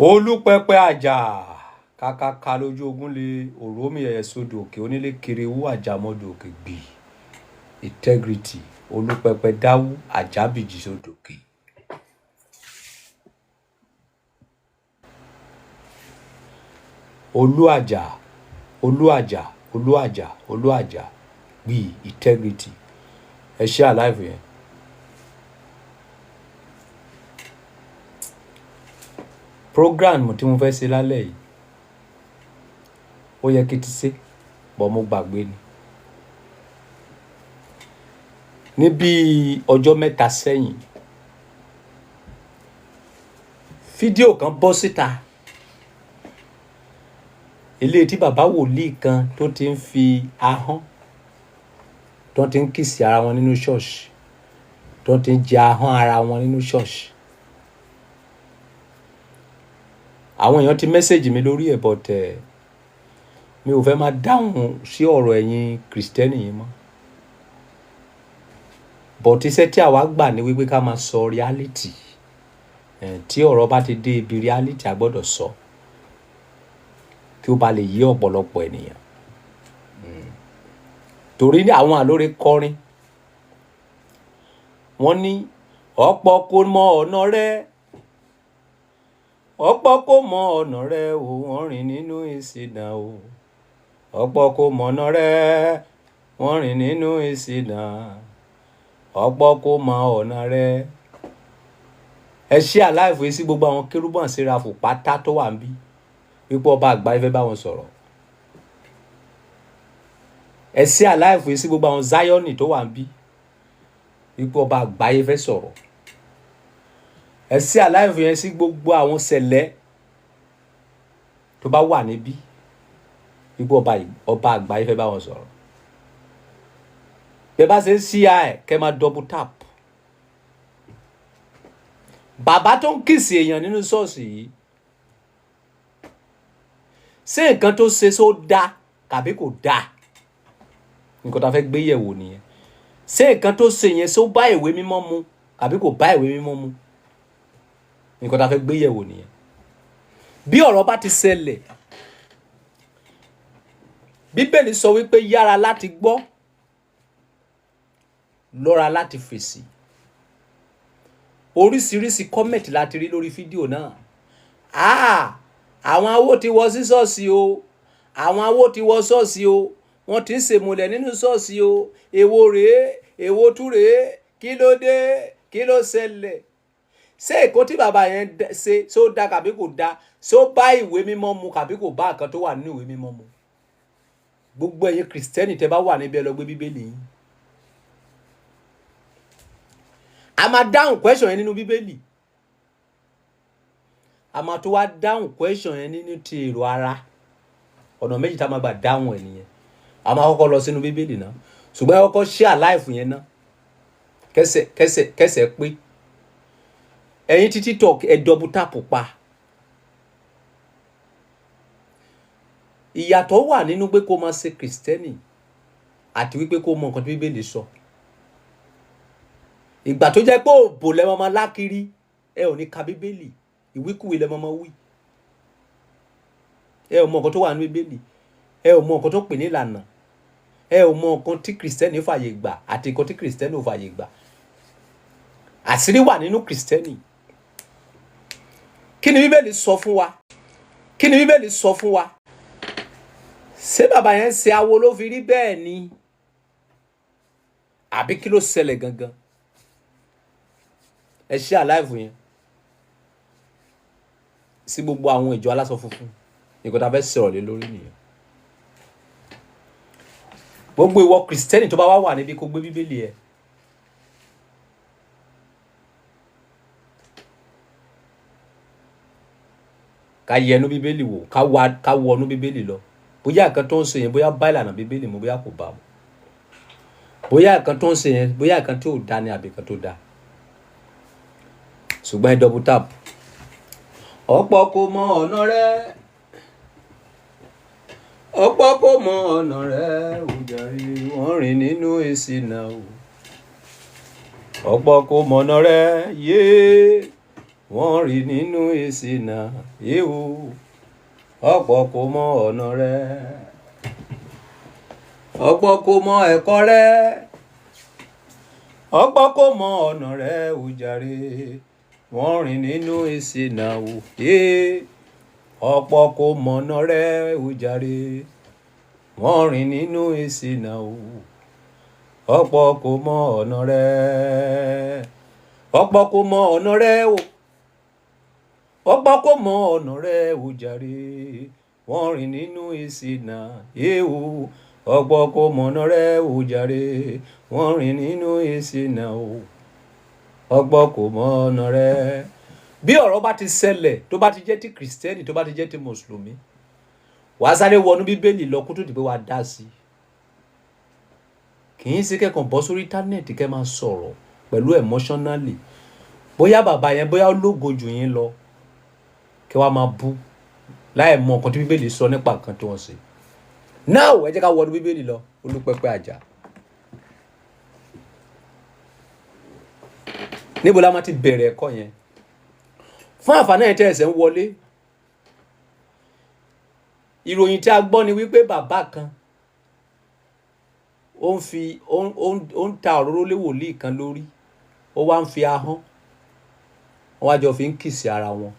Olúpẹpẹ àjà kàkàkà lójú ogun lé òrómì ẹ̀yẹ sódò òkè onílé kerewú àjàmọ́dò òkè gbì. Integrity olúpẹpẹ dáwú àjábìjì sódò òkè. Olú àjà, olú àjà, olú àjà, olú àjà gbì. Integrity ẹ ṣe àláìfù yẹn. Program tí mo fẹ́ ṣe lálẹ́ yìí, ó yẹ kí n ti ṣe, but mo gbàgbé ni. Ní bí ọjọ́ mẹ́ta sẹ́yìn, fídíò kan bọ́ síta, eléyìí tí bàbá wòlíì kan tó ti ń fi ahọ́n, tó ti ń kiss ara wọn nínú ṣọ́ọ̀ṣì, tó ti ń jẹ ahọ́n ara wọn nínú ṣọ́ọ̀ṣì. Àwọn èèyàn ti message mi lórí ẹ̀, but mi ò fẹ́ máa dáhùn sí ọ̀rọ̀ ẹ̀yin Kristẹni yìí mọ́. But iṣẹ́ tí àwa gbà ní wípé ká máa sọ reality. Tí ọ̀rọ̀ bá ti dé ibi reality, a gbọ́dọ̀ sọ kí ó bá lè yé ọ̀pọ̀lọpọ̀ ènìyàn. Torí ní àwọn àlórí kọrin, wọ́n ní ọ̀pọ̀ kò mọ ọ̀nà rẹ̀, ọ̀pọ̀ kò mọ ọ̀nà rẹ̀ o, wọ́n rìn nínú ìṣìnà o. Ọ̀pọ̀ kò mọ ọ̀nà rẹ̀, wọ́n rìn nínú ìṣìnà. Ọ̀pọ̀ kò mọ ọ̀nà rẹ̀. Ẹ ṣe àláìfò yìí sí gbogbo àwọn kérúbù àti séráfù pátá tó wà níbí, wípé ọba àgbáyé fẹ́ bá wọn sọ̀rọ̀. Ẹ ṣe àláìfò yìí sí gbogbo àwọn Zioni tó wà níbí, wípé ọba àgbáyé fẹ́ sọ̀rọ̀. Ẹ ṣe àláìfò yẹn sí gbogbo àwọn sẹ̀lẹ̀ tó bá wà níbí, wípé ọba àgbáyé fẹ́ bá wọn sọ̀rọ̀. Bẹ́ẹ̀ bá ṣe ń ṣí ẹ, kẹ́ máa double tap. Bàbá tó ń kiss èèyàn nínú ṣọ́ọ̀ṣì yìí, ṣé nǹkan tó ṣe só dáa tàbí kò dáa? Nǹkan tó a fẹ́ gbé yẹ̀wò nìyẹn. Ṣé nǹkan tó ṣe yẹn só bá ìwé mímọ́ mu tàbí kò bá ìwé mímọ́ mu? Nǹkan tó a fẹ́ gbé yẹ̀wò nìyẹn. Bí ọ̀rọ̀ bá ti ṣẹlẹ̀, Bíbélì sọ wípé yára láti gbọ́, lọ́ra láti fèsì. Oríṣiríṣi comment láti rí lórí fídíò náà. Ah, àwọn awo ti wọ sí ṣọ́ọ̀ṣì o, àwọn awo ti wọ ṣọ́ọ̀ṣì o, wọ́n ti ń ṣèmùlẹ̀ nínú ṣọ́ọ̀ṣì o. Èwo rèé? Èwo tún rèé? Kí ló dé? Kí ló ṣẹlẹ̀? Ṣé èkó tí bàbá yẹn ṣe ṣó da kàbí kò da? Ṣó bá ìwé mímọ́ mu kàbí kò bá nǹkan tó wà nínú ìwé mímọ́ mu? Gbogbo ẹ̀yin Kristẹni tẹ́ bá wà níbẹ̀, ẹ lọ gbé Bíbélì yín. A máa dáhùn question yẹn nínú Bíbélì, a máa tó wá dáhùn question yẹn nínú ti èrò ara. Ọ̀nà méjì tá a máa gbà dáhùn ẹ̀ nìyẹn. A máa kọ́kọ́ lọ sínú Bíbélì náà, ṣùgbọ́n ẹ kọ́kọ́ share live yẹn náà, kẹsẹ̀ kẹsẹ̀ kẹsẹ̀ pé ẹ̀yin tí TikTok ẹ double tap pa. Ìyàtọ̀ wà nínú pé kó máa ṣe Kristẹni àti wípé kó mọ nǹkan tí Bíbélì sọ. Ìgbà tó jẹ́ pé òbò lẹ́ máa lákiri, ẹ ò ní ka Bíbélì, ìwíkúwìí lẹ́ máa wí. Ẹ ò mọ nǹkan tó wà nínú Bíbélì, ẹ ò mọ nǹkan tó pè ní ìlànà, ẹ ò mọ nǹkan tí Kristẹni fàyè gbà àti nǹkan tí Kristẹni ò fàyè gbà. Àṣírí wà nínú Kristẹni. Kí ni Bíbélì sọ fún wa? Kí ni Bíbélì sọ fún wa? Ṣé bàbá yẹn ṣe awo ló fi rí bẹ́ẹ̀ ni, àbí kí ló ṣẹlẹ̀ gangan? Ẹ ṣe àláìfù yẹn sí gbogbo àwọn ìjọ aláṣọ funfun. Nǹkan tá a fẹ́ sọ̀rọ̀ lé lórí nìyẹn. Gbogbo ìwọ Kristẹni tó bá wà wà níbi, kó gbé Bíbélì ẹ. Ká yẹnu Bíbélì wò, ká wọnú Bíbélì lọ, bóyá nǹkan tó ń ṣe yẹn, bóyá bá ìlànà Bíbélì mu, bóyá kò bá mu, bóyá nǹkan tó ń ṣe yẹn, bóyá nǹkan tó da ni àbí nǹkan tó da. Ṣùgbọ́n ẹ double tap. Ọ̀pọ̀ kò mọ ọ̀nà rẹ̀, ọ̀pọ̀ kò mọ ọ̀nà rẹ̀, ó jàre, wọ́n rìn nínú ìṣìnà o. Ọ̀pọ̀ kò mọ ọ̀nà rẹ̀, yé Wọ́n rìn nínú ìṣìnà ewu, ọ̀pọ̀ kò mọ ọ̀nà rẹ̀, ọ̀pọ̀ kò mọ ẹ̀kọ́ rẹ̀, ọ̀pọ̀ kò mọ ọ̀nà rẹ̀ o jàre. Wọ́n rìn nínú ìṣìnà o, ọ̀pọ̀ kò mọ ọ̀nà rẹ̀ o jàre. Wọ́n rìn nínú ìṣìnà o, ọ̀pọ̀ kò mọ ọ̀nà rẹ̀, ọ̀pọ̀ kò mọ ọ̀nà rẹ̀ o, ọ̀pọ̀ kò mọ ọ̀nà rẹ̀ o jàre. Wọ́n rìn nínú ìṣìnà ewu, ọ̀pọ̀ kò mọ ọ̀nà rẹ̀ o jàre. Wọ́n rìn nínú ìṣìnà o, ọ̀pọ̀ kò mọ ọ̀nà rẹ̀. Bí ọ̀rọ̀ bá ti ṣẹlẹ̀, tó bá ti jẹ́ ti Kìrìsìtẹ́nì, tó bá ti jẹ́ ti Mùsùlùmí, wàá sáré wọnú Bíbélì lọ kó tó di pé wàá dá sí i. Kì í ṣe kẹ́kàn bọ́ sórí íńtánẹ́ẹ̀tì kẹ́ máa sọ̀rọ̀ pẹ̀lú emotionally. Bóyá bàbá yẹn, bóyá ó lógo jù yín lọ, kí wàá máa bú láì mọ nǹkan tí Bíbélì sọ nípa nǹkan tí wọ́n ṣe. Now, ẹ jẹ́ ká wọnú Bíbélì lọ. Olúpẹpẹ Àjà, níbo la máa ti bẹ̀rẹ̀ ẹ̀kọ́ yẹn? Fún àǹfààní ẹ̀ tẹ́ ẹ̀sẹ̀ ń wọlé, ìròyìn tí a gbọ́ ni wípé bàbá kan ó ń fi ó ń ta òróró lé wòlíì kan lórí, ó wá ń fi ahọ́n, wọ́n wá jọ fi ń kiss ara wọn.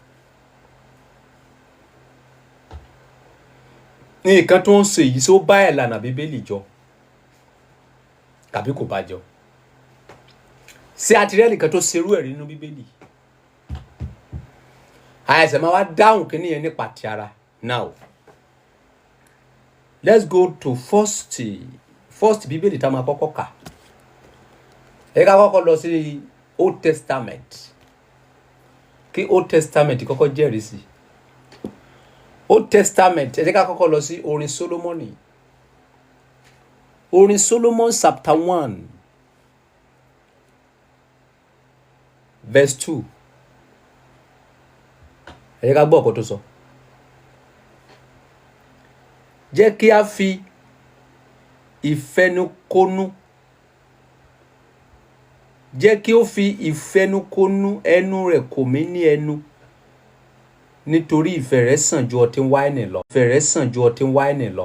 Ní nǹkan tó ń ṣe yìí, ṣó bá ìlànà Bíbélì jọ tàbí kò bá jọ? Ṣé a ti rí ẹnìkan tó ṣerú ẹ̀ rí nínú Bíbélì? Àìsàn máa wá dáhùn kí nìyẹn nípa ti ara. Now, let's go to first Bíbélì tá a máa kọ́kọ́ kà. Ẹ ká kọ́kọ́ lọ sí Old Testament, kí Old Testament kọ́kọ́ jẹ́rìí sí Old Testament. Ẹ jẹ́ ká kọ́kọ́ lọ sí Orin Solomoni, Orin Solomon chapter 1 verse 2. Ẹ jẹ́ ká gbọ́ ọ̀kọ́ tó sọ. Jẹ́ kí a fi ìfẹnukonu, jẹ́ kí ó fi ìfẹnukonu ẹnu rẹ̀ kò mí ní ẹnu, nítorí ìfẹ́ rẹ̀ sàn ju ọtí wáìnì lọ. Ìfẹ́ rẹ̀ sàn ju ọtí wáìnì lọ.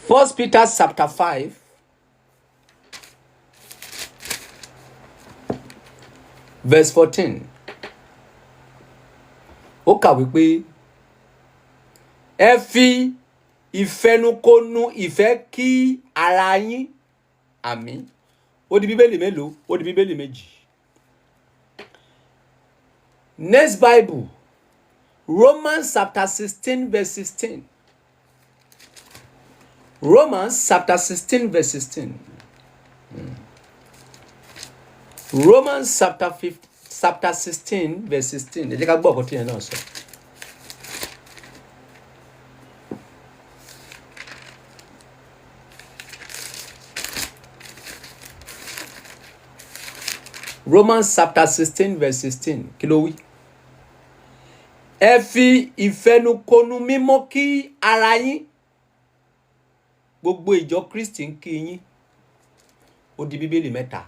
First Peter chapter 5 verse 14, ó kà wípé ẹ fi ìfẹnukonu ìfẹ́ kí ara yín. Àmín. Ó di Bíbélì mélòó? Ó di Bíbélì méjì. Next Bible, Romans chapter 16 verse 16. Romans chapter 16 verse 16. Romans chapter 15, chapter 16 verse 16. Ẹ jẹ́ ká gbọ́ ọ̀kan tí yẹn náà sọ. Romans chapter 16 verse 16, kí ló wí? Ẹ fi ìfẹnukonu mímọ́ kí ara yín. Gbogbo ìjọ Kristi ń kí yín. Ó di Bíbélì mẹ́ta.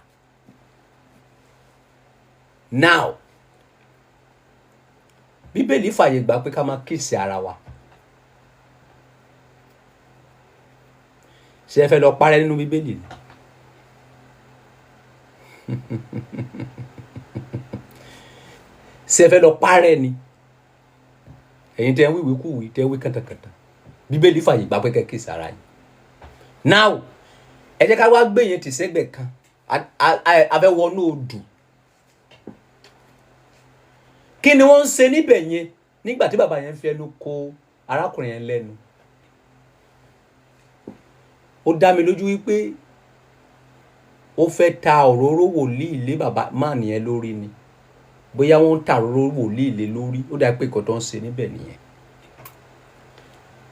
Now, Bíbélì fàyè gbà pé ká máa kiss ara wa. Ṣé ẹ fẹ́ lọ parẹ́ nínú Bíbélì ni? Ṣé ẹ fẹ́ lọ parẹ́ ni? Ẹ̀yin tẹ́ ń wíwí kúwì, tẹ́ ń wí kàntàkàntà, Bíbélì fàyè gbà pé kẹ́ kiss ara yín. Now, ẹ jẹ́ ká wá gbé yẹn tì sẹ́gbẹ̀ẹ́ kan. A fẹ́ wọnú odù. Kí ni wọ́n ń ṣe níbẹ̀ yẹn nígbà tí bàbá yẹn fi ẹnu ko arákùnrin yẹn lẹ́nu? Ó dá mi lójú wípé ó fẹ́ ta òróró wòlíì lé bàbá máà yẹn lórí ni. Bóyá wọ́n ń ta òróró wòlíì lé lórí, ó dá pé nǹkan tó ń ṣe níbẹ̀ nìyẹn.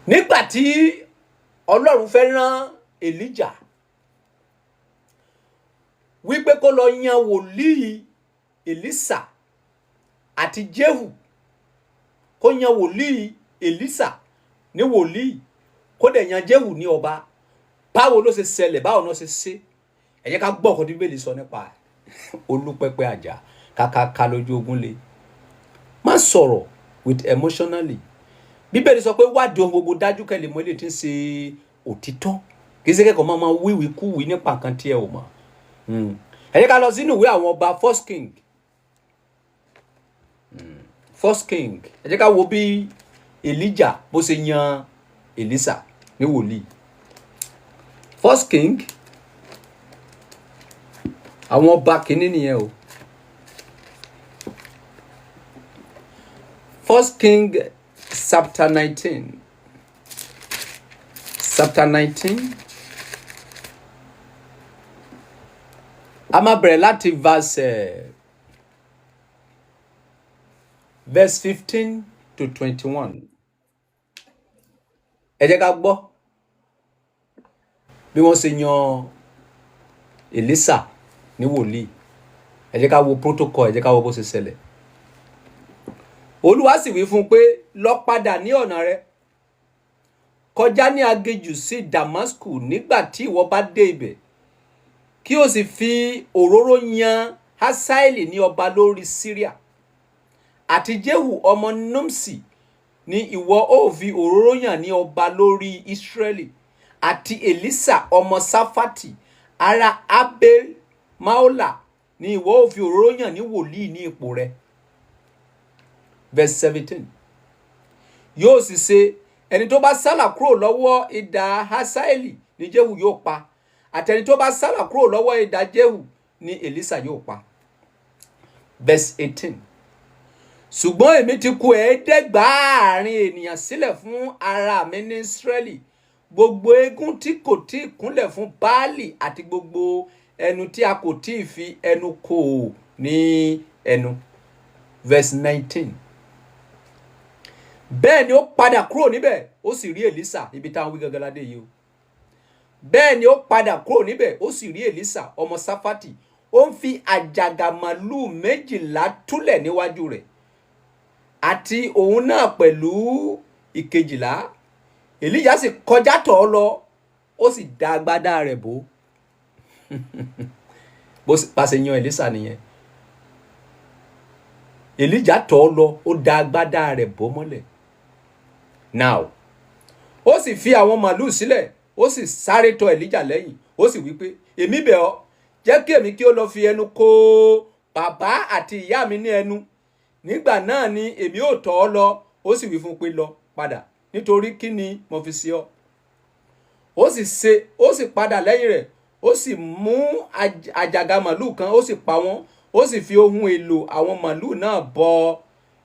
Nígbà tí Ọlọ́run fẹ́ rán Èlíjà wípé kó lọ yan wòlíì Èlísà àti Jéhù, kó yan wòlíì Èlísà ní wòlíì, kó dẹ̀ yan Jéhù ní ọba, báwo ló ṣe ṣẹlẹ̀? Báwo ló ṣe ṣe? Ẹ jẹ́ ká gbọ́ ọ̀kan tí Bíbélì sọ nípa ẹ̀. Olúpẹpẹ Àjà, kàkàkà lójú ogun le. Má sọ̀rọ̀ with emotionally. Bíbélì sọ pé wádìí ohun gbogbo dájú kẹ́ lè mọ eléyìí tí ń ṣe òtítọ́. Kì í ṣe kẹ́kọ̀ọ́ máa wíwìí kúwìí nípa nǹkan tí ẹ ò mọ̀. Ẹ jẹ́ ká lọ sínú ìwé àwọn ọba, First King. First King. Ẹ jẹ́ ká wo bí Elijah bó ṣe yan Elisa ní wòlíì. First King, àwọn ọba kìíní nìyẹn o. First King chapter 19. Chapter 19. A máa bẹ̀rẹ̀ láti verse 15 to 21. Ẹ jẹ́ ká gbọ́ bí wọ́n ṣe yan Èlísà ní wòlíì. Ẹ jẹ́ ká wo protocol, ẹ jẹ́ ká wo bó ṣe ṣẹlẹ̀. Olúwa sì wí fún un pé, lọ padà ní ọ̀nà rẹ, kọjá ní aginjù sí Damasku. Nígbà tí ìwọ bá dé ibẹ̀, kí o sì fi òróró yan Hasaeli ní ọba lórí Syria, àti Jehu ọmọ Nimsi ni ìwọ ó fi òróró yàn ní ọba lórí Israẹli, àti Elisa ọmọ Safati ará Abel Maola ni ìwọ ó fi òróró yàn ní wòlíì ní ipò rẹ̀. Verse 17. Yóò sì ṣe, ẹni tó bá sálà kúrò lọ́wọ́ idà Hasaeli ni Jehu yóò pa, àti ẹni tó bá sálà kúrò lọ́wọ́ idà Jehu ni Elisa yóò pa. Verse 18. Ṣùgbọ́n èmi ti kù 7,000 ènìyàn sílẹ̀ fún ara mi ní Ísírẹ́lì, gbogbo eégún tí kò tí ì kúnlẹ̀ fún Baálì àti gbogbo ẹnu tí a kò tí ì fi ẹnu kò ní ẹnu. Verse 19. Bẹ́ẹ̀ ni ó padà kúrò níbẹ̀, ó sì rí Èlísà, ibi táwọn wí gangan ládé yìí o. Bẹ́ẹ̀ ni ó padà kúrò níbẹ̀, ó sì rí Èlísà ọmọ Sáfátì, ó ń fi àjàgà màlúù 12 túlẹ̀ níwájú rẹ̀, àti òun náà pẹ̀lú ìkejìlá. Èlíjà sì kọjá tọ̀ ọ́ lọ, ó sì da agbádá rẹ̀ bò. Bó bá ṣe yan Èlísà nìyẹn. Èlíjà tọ̀ ọ́ lọ, ó da agbádá rẹ̀ bò mọ́lẹ̀. Now, ó sì fi àwọn màlúù sílẹ̀, ó sì sáré tọ̀ Èlíjà lẹ́yìn, ó sì wí pé, èmi bẹ̀ ọ́, jẹ́ kí èmi kí ó lọ fi ẹnu kò bàbá àti ìyá mi ní ẹnu. Nígbà náà ni èmi ó tọ̀ ọ́ lọ. Ó sì wí fún un pé, lọ padà, nítorí kí ni mo fi ṣe ọ́? Ó sì ṣe, ó sì padà lẹ́yìn rẹ̀, ó sì mú àjàgà màlúù kan, ó sì pa wọ́n, ó sì fi ohun èlò àwọn màlúù náà bọ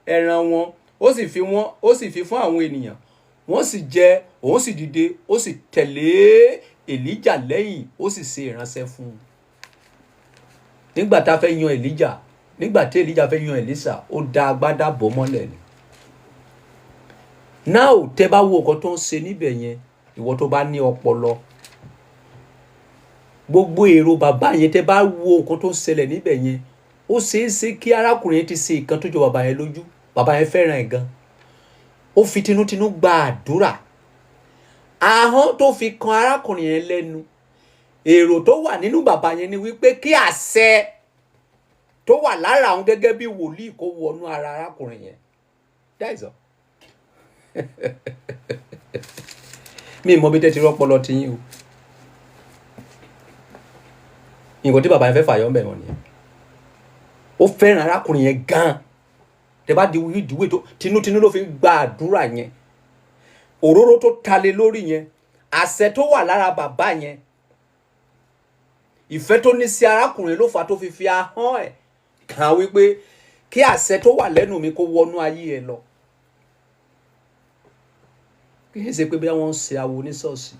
ẹran wọn, ó sì fi wọ́n, ó sì fi fún àwọn ènìyàn, wọ́n sì jẹ. Òun sì dìde, ó sì tẹ̀lé Èlíjà lẹ́yìn, ó sì ṣe ìránṣẹ́ fún un. Nígbà tá a fẹ́ yan Èlíjà, nígbà tí Èlíjà fẹ́ yan Èlísà, ó da agbádá bò mọ́lẹ̀ ni. Now, tẹ́ bá wo nǹkan tó ń ṣe níbẹ̀ yẹn, ìwọ tó bá ní ọpọlọ, gbogbo èrò bàbá yẹn, tẹ́ bá wo nǹkan tó ń ṣẹlẹ̀ níbẹ̀ yẹn, ó ṣeé ṣe kí arákùnrin yẹn ti ṣe nǹkan tó jọ bàbá yẹn lójú. Bàbá yẹn fẹ́ràn ẹ̀ gan, ó fi tinútinú gba àdúrà. Ahọ́n tó fi kan arákùnrin yẹn lẹ́nu, èrò tó wà nínú bàbá yẹn ni wípé kí àṣẹ tó wà lára àwọn gẹ́gẹ́ bí wòlíì kó wọnú ara arákùnrin yẹn. That is all. Mi mọ bí tẹ́ ti rọ́pọlọ ti yín o. Nǹkan tí bàbá yẹn fẹ́ fàyọ́ ń bẹ̀ wọ́n nìyẹn. Ó fẹ́ràn arákùnrin yẹn gan. Tẹ́ bá di ìdíwé tó tinútinú ló fi ń gba àdúrà yẹn, òróró tó talé lórí yẹn, àṣẹ tó wà lára bàbá yẹn, ìfẹ́ tó ní sí arákùnrin ló fà tó fi fi ahọ́n ẹ̀ kàn wípé kí àṣẹ tó wà lẹ́nu mi kó wọnú ayé ẹ lọ. Kì í ṣe pé bí wọ́n ń ṣe awo ní ṣọ́ọ̀ṣì.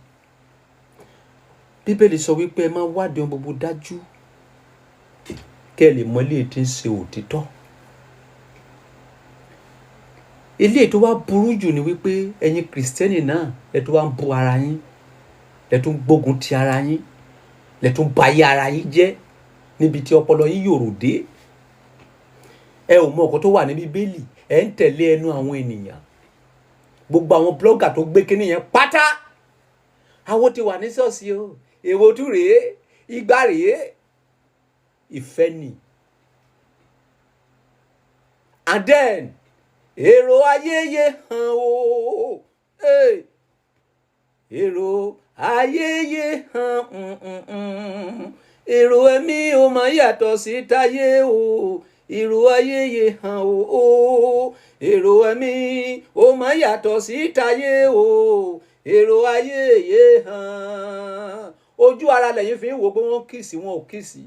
Bíbélì sọ wípé ẹ máa wádìí ohun gbogbo dájú kẹ́ ẹ lè mọ eléyìí tí ń ṣe òtítọ́. Eléyìí tó wá burú jù ni wípé ẹ̀yin Kìrìsìtẹ́nì náà lẹ tó wá ń bu ara yín, lẹ tó ń gbógun ti ara yín, lẹ tó ń ba ayé ara yín jẹ́ níbi tí ọpọlọ yín yòrò dé. Ẹ ò mọ nǹkan tó wà ní Bíbélì, ẹ ń tẹ̀lé ẹnu àwọn ènìyàn. Gbogbo àwọn blogger tó gbé kíní yẹn pátá, àwọn ti wà ní ṣọ́ọ̀ṣì o, èwo tún rèé, igbá rèé, ìfẹ́ ni. And then Èrò ayé yé hàn o. Hey. Èrò ayé yé hàn. Èrò ẹ̀mí ò máa yàtọ̀ sí táyé o. Èrò ayé yé hàn o. Èrò ẹ̀mí ò máa yàtọ̀ sí táyé o. Èrò ayé yé hàn. Ojú ara lẹ́yìn fi ń wò pé wọ́n kiss, wọn ò kiss.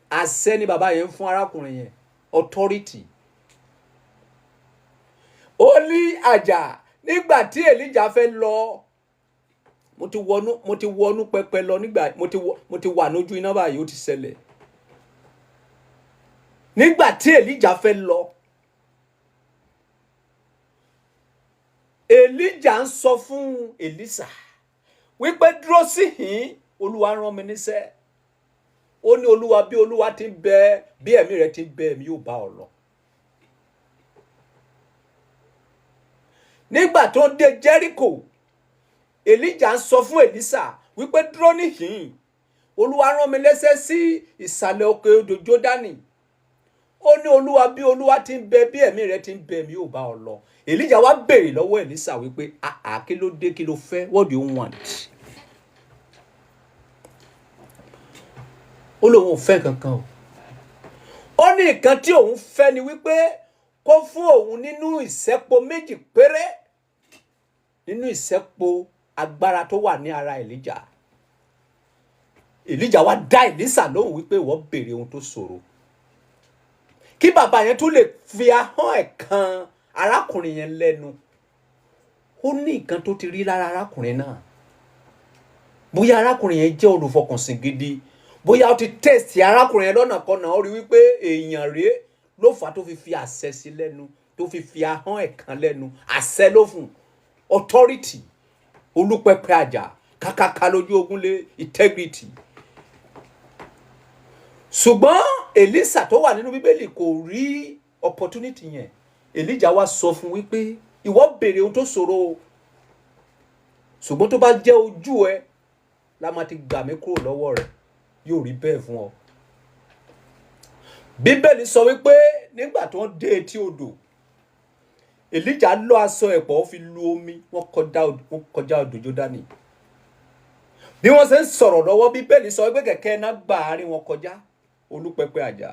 Àṣẹ ni bàbá yẹn ń fún arákùnrin yẹn, authority. Ó ní àjà nígbà tí Èlíjà fẹ́ lọ. Mo ti wọnú pẹpẹ lọ nígbà mo ti wà lójú iná báyìí. Ó ti ṣẹlẹ̀ nígbà tí Èlíjà fẹ́ lọ. Èlíjà ń sọ fún Èlísà wípé, "Dúró síhìn, Olúwa rán mi níṣẹ́." Ó ní, "Olúwa, bí Olúwa ti ń bẹ, bí ẹ̀mí rẹ ti ń bẹ, èmi yóò bá ọ lọ." Nígbà tó ń dé Jẹ́ríkò, Èlíjà ń sọ fún Èlísà wípé, "Dúró níhìn, Olúwa rán mi lẹ́sẹ̀ sí ìsàlẹ̀ òkè odò Jódánì." Ó ní, "Olúwa, bí Olúwa ti ń bẹ, bí ẹ̀mí rẹ ti ń bẹ, èmi yóò bá ọ lọ." Èlíjà wá béèrè lọ́wọ́ Èlísà wípé, "Àà, kí ló dé? Kí ló fẹ́? What do you want?" Ó lóun ò fẹ́ kankan o. Ó ní nǹkan tí òun fẹ́ ni wípé kó fún òun nínú ìṣẹ́po méjì péré nínú ìṣẹ́po agbára tó wà ní ara Èlíjà. Èlíjà wá dá Èlísà lóhùn wípé, "Ìwọ béèrè ohun tó ṣòro." Kí bàbá yẹn tó lè fi ahọ́n ẹ̀ kan arákùnrin yẹn lẹ́nu, ó ní nǹkan tó ti rí lára arákùnrin náà. Bóyá arákùnrin yẹn jẹ́ olùfọkànsìn gidi, bóyá ó ti test arákùnrin yẹn lọ́nà kan náà, ó rí wípé èèyàn rèé, ló fà á tó fi fi àṣẹ sí lẹ́nu, tó fi fi ahọ́n ẹ̀ kan lẹ́nu. Àṣẹ ló fún, authority. Olúpẹpẹ àjà kàkàkà lójú ogun lé, integrity. Ṣùgbọ́n Èlísà tó wà nínú Bíbélì kò rí opportunity yẹn. Èlíjà wá sọ fún wípé, "Ìwọ béèrè ohun tó ṣòro o, ṣùgbọ́n tó bá jẹ́ ojú ẹ la máa ti gbà mí kúrò lọ́wọ́ rẹ̀, yóò rí bẹ́ẹ̀ fún ọ." Bíbélì sọ wípé nígbà tó ń dé etí odò, Èlíjà lọ aṣọ ẹ̀pọ̀, ó fi lu omi, wọ́n kọjá odò Jódánì. Bí wọ́n ṣe ń sọ̀rọ̀ lọ́wọ́, Bíbélì sọ wípé kẹ̀kẹ́ iná gbà àárín wọn kọjá. Olúpẹpẹ àjà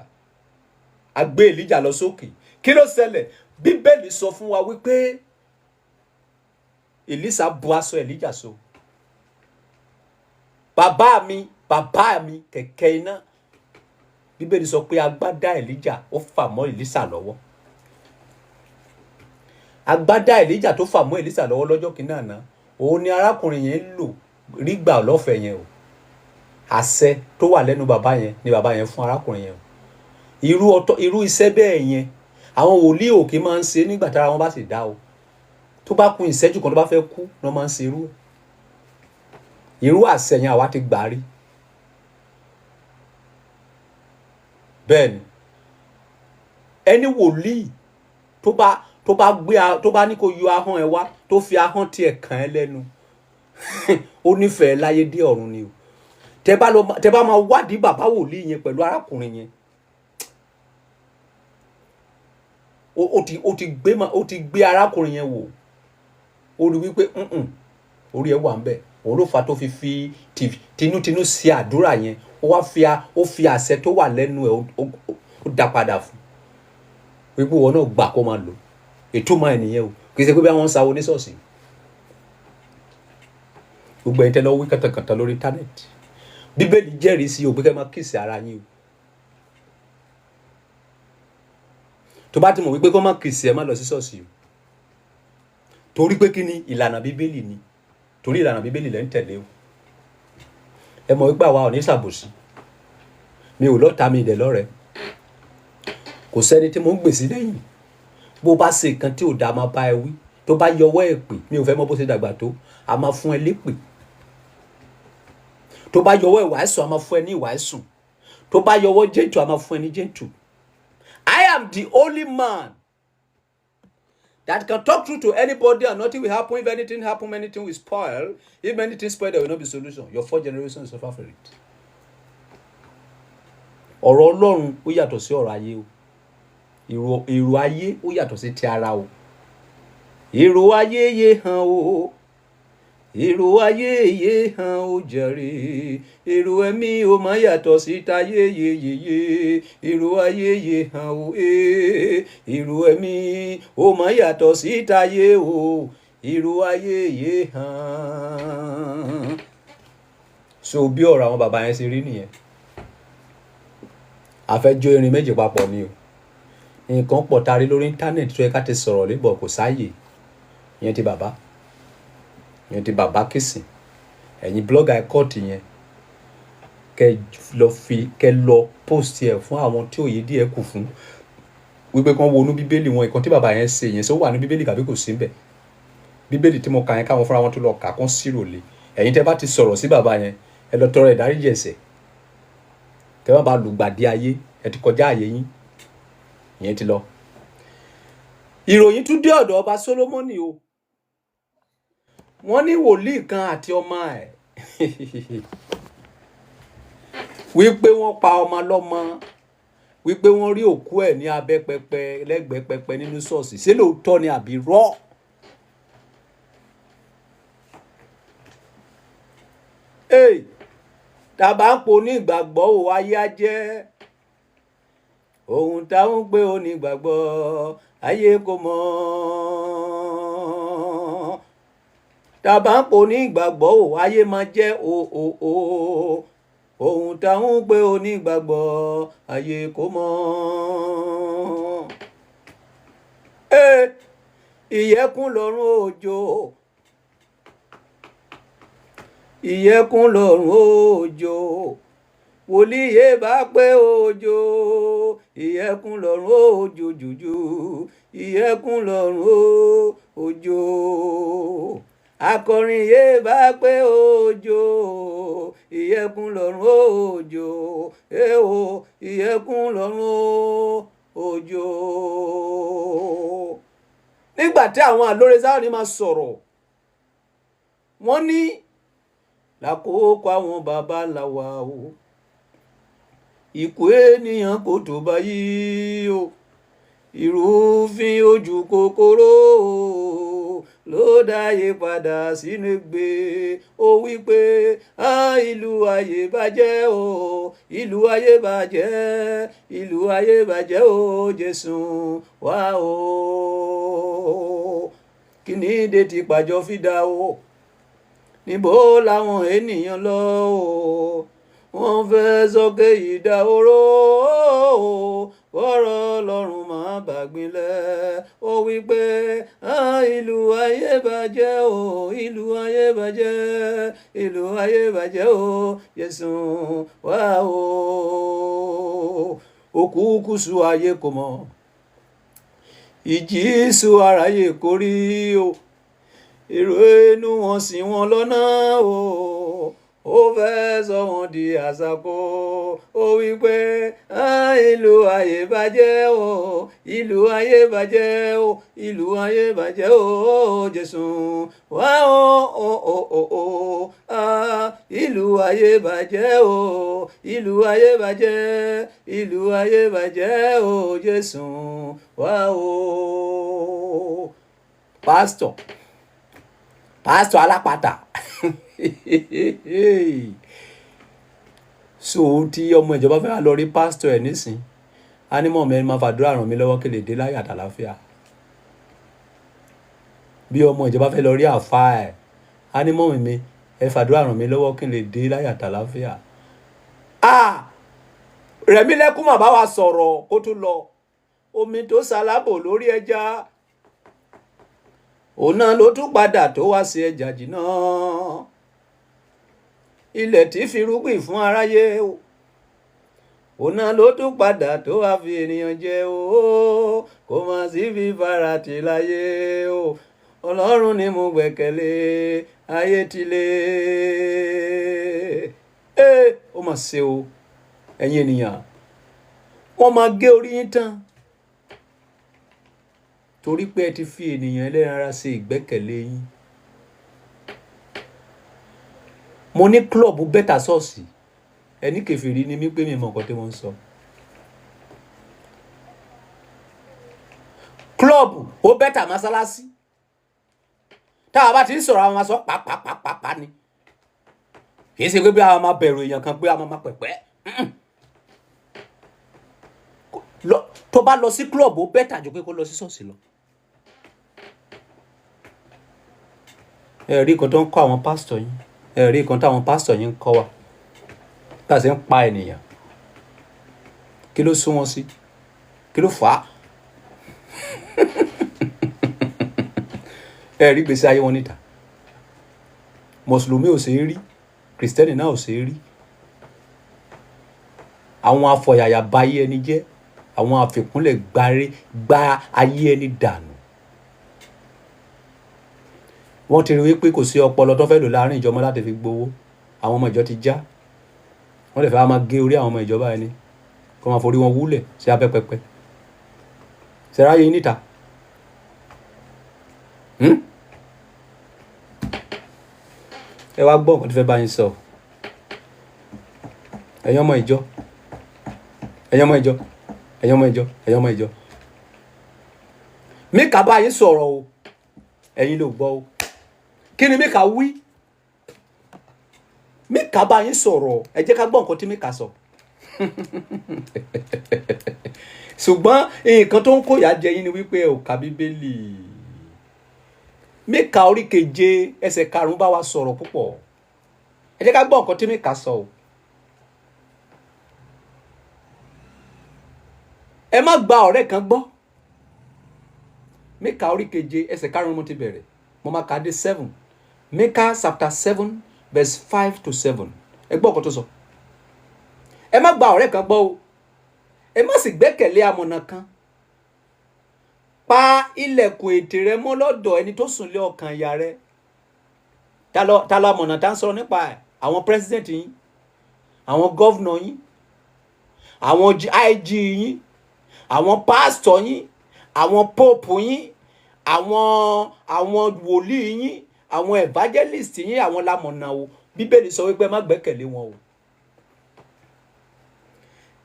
a gbé Èlíjà lọ sókè. Kí ló ṣẹlẹ̀? Bíbélì sọ fún wa wípé Èlísà bu aṣọ Èlíjà so. Bàbá mi, bàbá mi, kẹ̀kẹ́ iná. Bíbélì sọ pé agbádá Èlíjà ó fà mọ́ Èlísà lọ́wọ́. Agbádá Èlíjà tó fà mọ́ Èlísà lọ́wọ́ lọ́jọ́ kìíní àná, òun ni arákùnrin yẹn lò rí gbà lọ́fẹ̀ẹ́ yẹn o. Àṣẹ tó wà lẹ́nu bàbá yẹn ni bàbá yẹn fún arákùnrin yẹn o. Irú ọtọ irú iṣẹ́ bẹ́ẹ̀ yẹn, àwọn wòlíì òkè máa ń ṣe nígbà tára wọn bá sì dá o. Tó bá kù ìṣẹ́jú kan tó bá fẹ́ kú ni wọ́n máa ń ṣe irú ẹ̀. Irú àṣẹ yẹn, àwa ti gbà rí. Bẹ́ẹ̀ ni ẹni wòlíì tó bá gbé tó bá ní kó yọ ahọ́n ẹ wá, tó fi ahọ́n tiẹ̀ kàn ẹ́ lẹ́nu, ó nífẹ̀ẹ́ láyé dé ọ̀run ni o. Tẹ bá lọ, tẹ bá máa wádìí bàbá wòlíì yẹn pẹ̀lú arákùnrin yẹn, ó ti gbé arákùnrin yẹn wò, ó rí wípé orí ẹ wà ń bẹ̀. Òun ló fa tó fi fi tinútinú ṣe àdúrà yẹn. Ó wá fi ó fi àṣẹ tó wà lẹ́nu ẹ̀, ó dá padà fún wípé ìwọ náà gbà kó máa lò. Ìtumọ̀ ẹ̀ nìyẹn o. Kì í ṣe pé bí wọ́n ń sáwó ní ṣọ́ọ̀ṣì. Gbogbo ẹ̀yin tẹ́ lọ wí kàtàkàtà lórí íńtánẹ́ẹ̀tì, Bíbélì jẹ́rìí sí o pé kẹ́ máa kiss ara yín o. Tó bá ti mọ̀ wípé kó má kiss ẹ, má lọ sí ṣọ́ọ̀ṣì o. Torí pé kí ni? Ìlànà Bíbélì ni. Torí ìlànà Bíbélì lẹ́ ń tẹ̀lé o. Ẹ mọ̀ wípé àwa ò ní ṣàbòsí. Mi ò lọ́ta, mi ìdẹ̀ lọ́rẹ̀ẹ́. Kò sẹ́ni tí mo ń gbèsè lẹ́yìn. Bó bá ṣe nǹkan tí ò dáa, máa bá ẹ wí. Tó bá yọwọ́ ẹ pè, mi ò fẹ́ mọ̀ bó ṣe dàgbà tó, a máa fún ẹ lépè. Tó bá yọwọ́ ìwà ẹ̀sùn, a máa fún ẹ ní ìwà ẹ̀sùn. Tó bá yọwọ́ gentle, a máa fún ẹ ní gentle. I am the only man that can talk truth to anybody and nothing will happen. If anything happen, anything will spoil. If anything spoil, there will not be solution. Your four generations suffer for it. Ọ̀rọ̀ Ọlọ́run ó yàtọ̀ sí ọ̀rọ̀ ayé o. Èrò ayé ó yàtọ̀ sí ti ara o. Èrò ayé yé hàn o, èrò ayé yé hàn o jàre. Èrò ẹ̀mí o má yàtọ̀ sí tayé yeyeye. Èrò ayé yé hàn o, ee. Èrò ẹ̀mí o má yàtọ̀ sí tayé o. Èrò ayé yé hàn. So bí ọ̀rọ̀ àwọn bàbá yẹn ṣe rí nìyẹn. A fẹ́ jó irin méjì papọ̀ ni o. Nǹkan pọ̀ tari lórí íńtánẹ́ẹ̀tì tó yẹ ká ti sọ̀rọ̀ lébọ̀, kò sáàyè. Ìyẹn ti bàbá, ìyẹn ti bàbá kìsìn. Ẹ̀yin blogger kọ́ọ̀tì yẹn, kẹ lọ fi, kẹ lọ post ẹ̀ fún àwọn tí òye díẹ̀ kù fún wípé kán wọnú Bíbélì wọn. Ìkan tí bàbá yẹn ṣe yẹn, ṣé ó wà ní Bíbélì tàbí kò sí níbẹ̀? Bíbélì tí mo kà yẹn, káwọn fúnra wọn tó lọ kà, kán sírò lé. Ẹ̀yin tẹ́ bá ti sọ̀rọ̀ sí bàbá yẹn, ẹ lọ tọrọ ìdáríjì ẹ̀ṣẹ̀, kẹ́ má bàa lùgbàdì ayé. Ẹ ti kọjá àyè yín, ìyẹn ti lọ. Ìròyìn tún dé ọ̀dọ̀ ọba Solomoni o. Wọ́n ní wòlíì kan àti ọmọ ẹ̀, wípé wọ́n pa ọmọ lọ́mọ, wípé wọ́n rí òkú ẹ̀ ní abẹ́ pẹpẹ, lẹ́gbẹ̀ẹ́ pẹpẹ nínú ṣọ́ọ̀ṣì. Ṣé lóòótọ́ ni àbí rọ́? Hey, tàbá ń po ní ìgbàgbọ́ ò, ayé á jẹ́ ohun táwọn ń pè ó ní ìgbàgbọ́, ayé kò mọ̀. Tàbá ń po ní ìgbàgbọ́ ò, ayé máa jẹ́ o o o ohun táwọn ń pè ó ní ìgbàgbọ́, ayé kò mọ̀. Ee, ìyẹ́kùn lọ́rùn òjò, ìyẹ́kùn lọ́rùn òjò, wòlíì yé bá pé òjò, ìyẹ́kùn lọ́rùn òjò jòjò, ìyẹ́kùn lọ́rùn òjò, akọrin yé bá pé òjò, ìyẹ́kùn lọ́rùn òjò, èèwò, ìyẹ́kùn lọ́rùn òjò. Nígbà tí àwọn àlóore Sáyọ́nì máa sọ̀rọ̀, wọ́n ní lákòókò àwọn baba ńlá wa o, ikú ènìyàn kò tó báyìí o, ìrúfin ojú kòkòrò ló dáyé padà sínú ègbé. Ó wí pé ìlú ayé bàjẹ́ o, ìlú ayé bàjẹ́, ìlú ayé bàjẹ́ o, Jésù wá o. Kí ni dé tí pàjọ fi dá o? Níbo làwọn ènìyàn lọ o? Wọ́n fẹ́ sókè ìdá oró o, kọ́rọ̀ Ọlọ́run máa bàgbìnlẹ̀. Ó wí pé ìlú ayé bàjẹ́ o, ìlú ayé bàjẹ́, ìlú ayé bàjẹ́ o, Jésù wá o. Òkú kùsù ayé kò mọ̀, ìjì sùn aráyé kò rí o, èrò inú wọn sì wọn lọ́nà o, ó fẹ́ sọ wọn di àṣàkó. Ó wí pé ìlú ayé bàjẹ́ o, ìlú ayé bàjẹ́ o, ìlú ayé bàjẹ́ o, Jésù wá o o o o o ìlú ayé bàjẹ́ o, ìlú ayé bàjẹ́, ìlú ayé bàjẹ́ o, Jésù wá o. Pásítọ̀, pásítọ̀ alápàtà. So tí ọmọ ìjọba fẹ́ wá lọ rí pásítọ̀ ẹ̀ nísìn, á ní mọ̀ mẹ́rin máa fàdúrà ràn mí lọ́wọ́ kí lè dé láyọ̀ àtàlàáfíà. Bí ọmọ ìjọba fẹ́ lọ rí àfáà ẹ̀, á ní mọ̀ mi ẹ fàdúrà ràn mí lọ́wọ́ kí lè dé láyọ̀ àtàlàáfíà. Ah, Rẹ̀mílẹ́kún mà bá wa sọ̀rọ̀ kó tó lọ. Omi tó ṣalábò lórí ẹja, òun náà ló tún padà tó wá sí ẹja jìnnà. Ilẹ̀ tí firúgbìn fún aráyé, òun náà ló tún padà tó wá fi ènìyàn jẹ o. Kò má sí fífara tì láyé o. Ọlọ́run ni mo gbẹ́kẹ̀lé, ayé ti lé. Ee, ó mà ṣe o, ẹ̀yin ènìyàn, wọ́n máa gé orí yín tán torí pé ẹ ti fi ènìyàn ẹlẹ́ran ara ṣe ìgbẹ́kẹ̀lé yín. Mo ní klọ́ọ̀bù bẹ́tà ṣọ́ọ̀ṣì, ẹni kèfèrí ni mí pé mi mọ̀ nǹkan tí wọ́n ń sọ. Klọ́ọ̀bù ó bẹ́tà mọ́sálásí. Táwa bá ti ń sọ̀rọ̀, àwọn máa sọ pàápàápàápàá ni. Kì í ṣe pé bí àwọn máa bẹ̀rù èèyàn kan, pé àwọn máa pẹ̀pẹ́. Tó bá lọ sí club, ó better ju pé kó lọ sí ṣọ́ọ̀ṣì lọ. Ẹ rí nǹkan tó ń kọ́ àwọn pásítọ̀ yín, ẹ rí nǹkan táwọn pásítọ̀ yín ń kọ́ wa, tá a sì ń pa ènìyàn. Kí ló sún wọn sí? Kí ló fà á? Ẹ rí gbèsè ayé wọn níta. Mùsùlùmí ò ṣe é rí, kìrìsìtẹ́nì náà ò ṣe é rí. Àwọn afọ̀yàyà ba ayé ẹni jẹ́, àwọn àfikúnlẹ̀ gbáre gba ayé ẹni dànù. Wọ́n ti rí wípé kò sí ọpọlọ tó fẹ́ lò láàrin ìjọba láti fi gbowó. Àwọn ọmọ ìjọ ti já. Wọ́n lè fẹ́ máa gé orí àwọn ọmọ ìjọba ẹni kó máa forí wọn wúlẹ̀ sí abẹ́ pẹpẹ. Ṣẹ̀ráyé yín níta. Ẹ wá gbọ́ nǹkan tó fẹ́ bá yín sọ. Ẹ̀yin ọmọ ìjọ, ẹ̀yin ọmọ ìjọ, ẹ̀yin ọmọ ìjọ, ẹ̀yin ọmọ ìjọ. Míkà bá yín sọ̀rọ̀ o, ẹ̀yin ló gbọ́ o. Kí ni Míkà wí? Míkà bá yín sọ̀rọ̀, ẹ jẹ́ ká gbọ́ nǹkan tí Míkà sọ. Ṣùgbọ́n nǹkan tó ń kóyà jẹ yín ni wípé ẹ ò ka Bíbélì. Míkà orí 7 ẹsẹ̀ 5 bá wa sọ̀rọ̀ púpọ̀. Ẹ jẹ́ ká gbọ́ nǹkan tí Míkà sọ o. Ẹ má gba ọ̀rẹ́ kan gbọ́. Míkà orí 7 ẹsẹ̀ 5 mo ti bẹ̀rẹ̀. Mo máa kà á dé 7. Míkà chapter 7 verse 5 to 7. Ẹ gbọ́ nǹkan tó sọ. Ẹ má gba ọ̀rẹ́ kan gbọ́ o. Ẹ má sì gbẹ́kẹ̀lé amọ̀nà kan. Pa ilẹ̀kùn ètè rẹ mọ́ lọ́dọ̀ ẹni tó sùn lé ọkàn ìyá rẹ. Ta ló amọ̀nà tá ń sọ̀rọ̀ nípa ẹ̀? Àwọn president yín, àwọn governor yín, àwọn IG yín, àwọn pastor yín, àwọn pope yín, àwọn wòlíì yín, àwọn evangelist yín, àwọn lamọ̀nà o. Bíbélì sọ wípé ẹ má gbẹ́kẹ̀lé wọn o.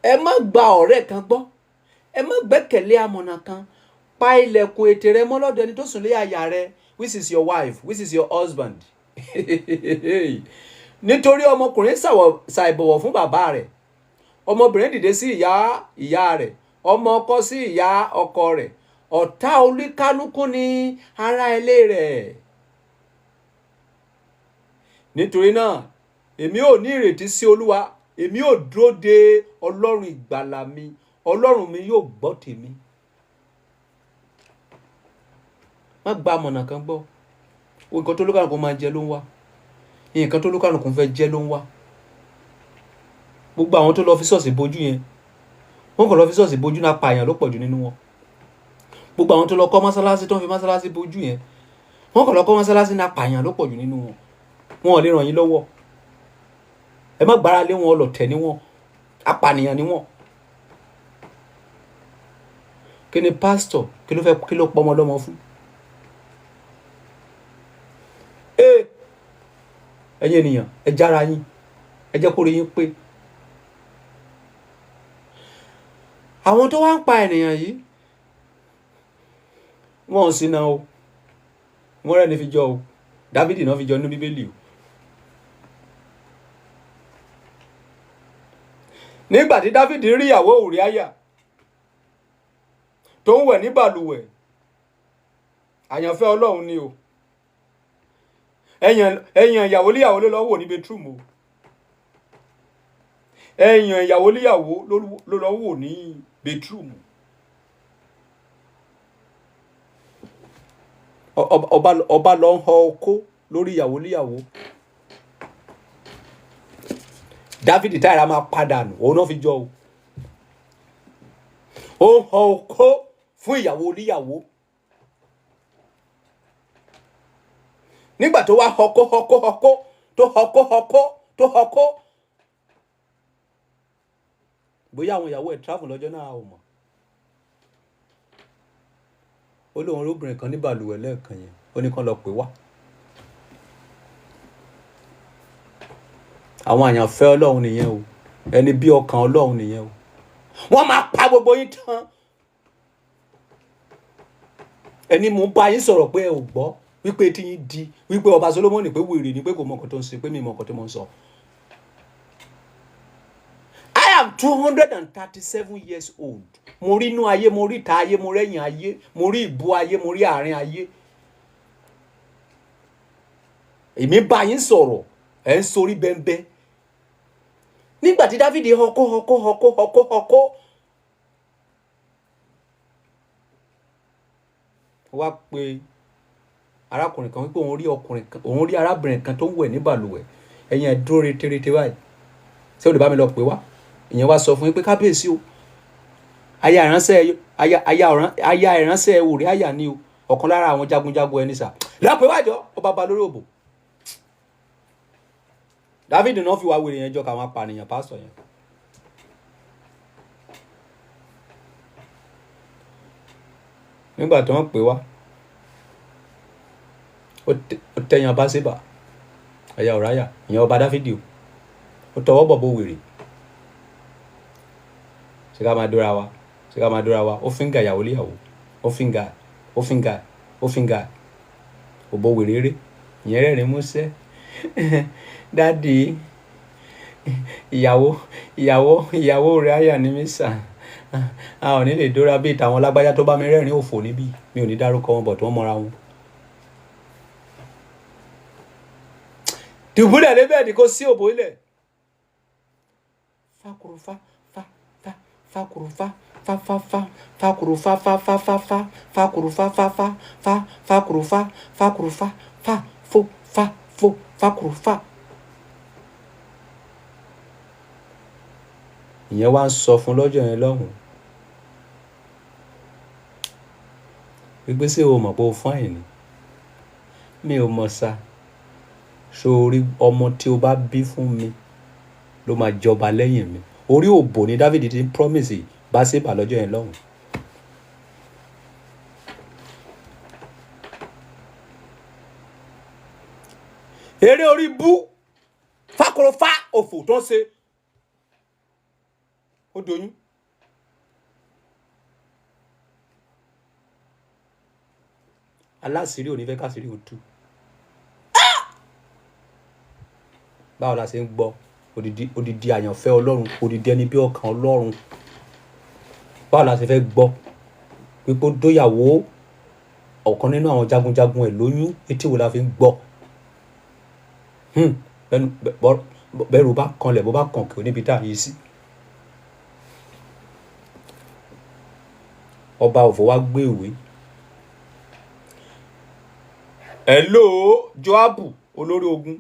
Ẹ má gba ọ̀rẹ́ kan gbọ́. Ẹ má gbẹ́kẹ̀lé amọ̀nà kan. Pa ilẹ̀kùn ètè rẹ mọ́ lọ́dọ̀ ẹni tó sùn lé àyà rẹ, which is your wife, which is your husband. Nítorí ọmọkùnrin ṣàìbọ̀wọ̀ fún bàbá rẹ̀, ọmọbìnrin dìde sí ìyá ìyá rẹ̀, ọmọ ọkọ sí ìyá ọkọ rẹ̀. Ọ̀tá olúkálùkù ní ará ilé rẹ̀. Nítorí náà, èmi ò ní ìrètí sí Olúwa, èmi ò dúró de Ọlọ́run ìgbàlà mi, Ọlọ́run mi yóò gbọ́ tèmi. Má gba amọ̀nà kan gbọ́. Nǹkan tó olúkálùkù máa jẹ ló ń wá. Nǹkan tó olúkálùkù fẹ́ jẹ ló ń wá. Gbogbo àwọn tó lọ fi ṣọ́ọ̀ṣì bojú yẹn, wọ́n kàn lọ fi ṣọ́ọ̀ṣì bojú náà, pa èèyàn ló pọ̀jù nínú wọn. Gbogbo àwọn tó lọ kọ́ mọ́sálásí, tó ń fi mọ́sálásí bojú yẹn, wọ́n kàn lọ kọ́ mọ́sálásí náà, pa èèyàn ló pọ̀jù nínú wọn. Wọn ò lè ràn yín lọ́wọ́. Ẹ má gbára lé wọn, ọlọ̀tẹ̀ ni wọ́n, apànìyàn ni wọ́n. Kí ni pásítọ̀ kí ló fẹ́, kí ló pọmọ lọ́mọ fún? Ẹ̀yin ènìyàn, ẹ jára yín, ẹ jẹ́ kó rí yín pé. Àwọn tó wá ń pa ènìyàn yìí, wọn ò sí náà o. Wọ́n rẹ́ni fi jọ o. Dávìdì náà fi jọ nínú Bíbélì o. Nígbà tí Dávìdì rí ìyàwó Ùríáyà tó ń wẹ̀ ní balùwẹ̀, àyànfẹ́ Ọlọ́run ni o. Ẹ̀yàn ìyàwó líyàwó ló lọ wò ní bedroom o. Ẹ̀yàn ìyàwó líyàwó ló lọ wò ní bedroom. Ọba lọ ń họ okó lórí ìyàwó líyàwó. Dávìdì táyà máa padà nù, òun náà fi jọ o. Ó ń họ okó fún ìyàwó líyàwó. Nígbà tó wá họkó họkó họkó tó họkó họkó tó họkó, bóyá àwọn ìyàwó ẹ̀ travel lọ́jọ́ náà ò mọ̀. Ó lóun róbìnrin kan ní balùwẹ̀ lẹ́ẹ̀kan yẹn, ó ní kán lọ pè wá. Àwọn àyànfẹ́ Ọlọ́run nìyẹn o, ẹni bí ọkàn Ọlọ́run nìyẹn o. Wọ́n máa pa gbogbo yín tán. Ẹni mò ń bá yín sọ̀rọ̀ pé ẹ ò gbọ́. Wípé tí yín di wípé ọba Solomoni pé wèrè ni, pé kò mọ nǹkan tó ń ṣe, pé mi mọ nǹkan tó mọ̀ ń sọ. I am 237 years old. Mo rí inú ayé, mo rí ìta ayé, mo rẹ́yìn ayé, mo rí ìbú ayé, mo rí àárín ayé. Èmi bá yín sọ̀rọ̀, ẹ̀ ń sorí bẹ́ńbẹ́. Nígbà tí Dáfídì họkó họkó họkó họkó họkó, wá pé arákùnrin kan wípé òun rí ọkùnrin kan, òun rí arábìnrin kan tó ń wẹ̀ ní balùwẹ̀. Ẹ̀yin ẹ̀ dúró reterete báyìí, ṣé o lè bá mi lọ pè wá? Ìyẹn wá sọ fún yín pé kábíyèsí o, aya ìránṣẹ́, aya ìránṣẹ́ Ùríáyà ni o, ọ̀kan lára àwọn jagunjagun ẹni sà lọ́pẹ́ wájọ́ ọba ba lórí òbò. David náà fi wá wèrè yẹn jọ káwọn apànìyàn pásítọ̀ yẹn. Nígbà tí wọ́n pè wá, ó tẹ̀yàn bá sébà ẹ̀yà Ùráyà, ìyẹn ọba Dáfídì o, ó tọwọ́ bọ̀ bó wèrè. Ṣé ká máa dóra wa? Ṣé ká máa dóra wa? Ó finger ìyàwó léyàwó, ó finger, ó finger, ó finger òbò wèrè eré. Ìyẹn rẹ́rìn músẹ́. Daddy, ìyàwó Ùráyà ní mí sà. A ò ní lè dóra bíi tàwọn lágbájá tó bá mi rẹ́rìn òfò níbí. Mi ò ní dárúkọ wọn bọ̀ tí wọ́n mọra wọn. Dùbúlẹ̀ lébẹ̀ ni kò sí òbò ilẹ̀. Fakurufa fa fa fakurufa fa fa fa fakurufa fa fa fa fa fakurufa fa fa fa fakurufa fakurufa fa fo fa fo fakurufa. Ìyẹn wá ń sọ fún lọ́jọ́ yẹn lọ́hùn wípé ṣé o mọ̀ pé o fine ni? Mi ò mọ̀ sá. Sórí ọmọ tí o bá bí fún mi ló máa jọba lẹ́yìn mi. Orí òbò ni David ti ń promise Báṣébà lọ́jọ́ yẹn lọ́hùn. Eré orí bú fákòròfá òfò tó ń ṣe, ó doyún. Aláṣírí ò ní fẹ́ káṣírí ò tú. Báwo la ṣe ń gbọ́ odidi odidi àyànfẹ́ Ọlọ́run, odidi ẹni bí ọkàn Ọlọ́run? Báwo la ṣe fẹ́ gbọ́ wípé ó dóyàwó ọ̀kan nínú àwọn jagunjagun ẹ̀ lóyún? Etí wo la fi ń gbọ́? Bẹ́rù bá kanlẹ̀, bó bá kàn kí o níbi tá a yí sí. Ọba òfò wá gbé ìwé. Hello, Joabu olórí ogun,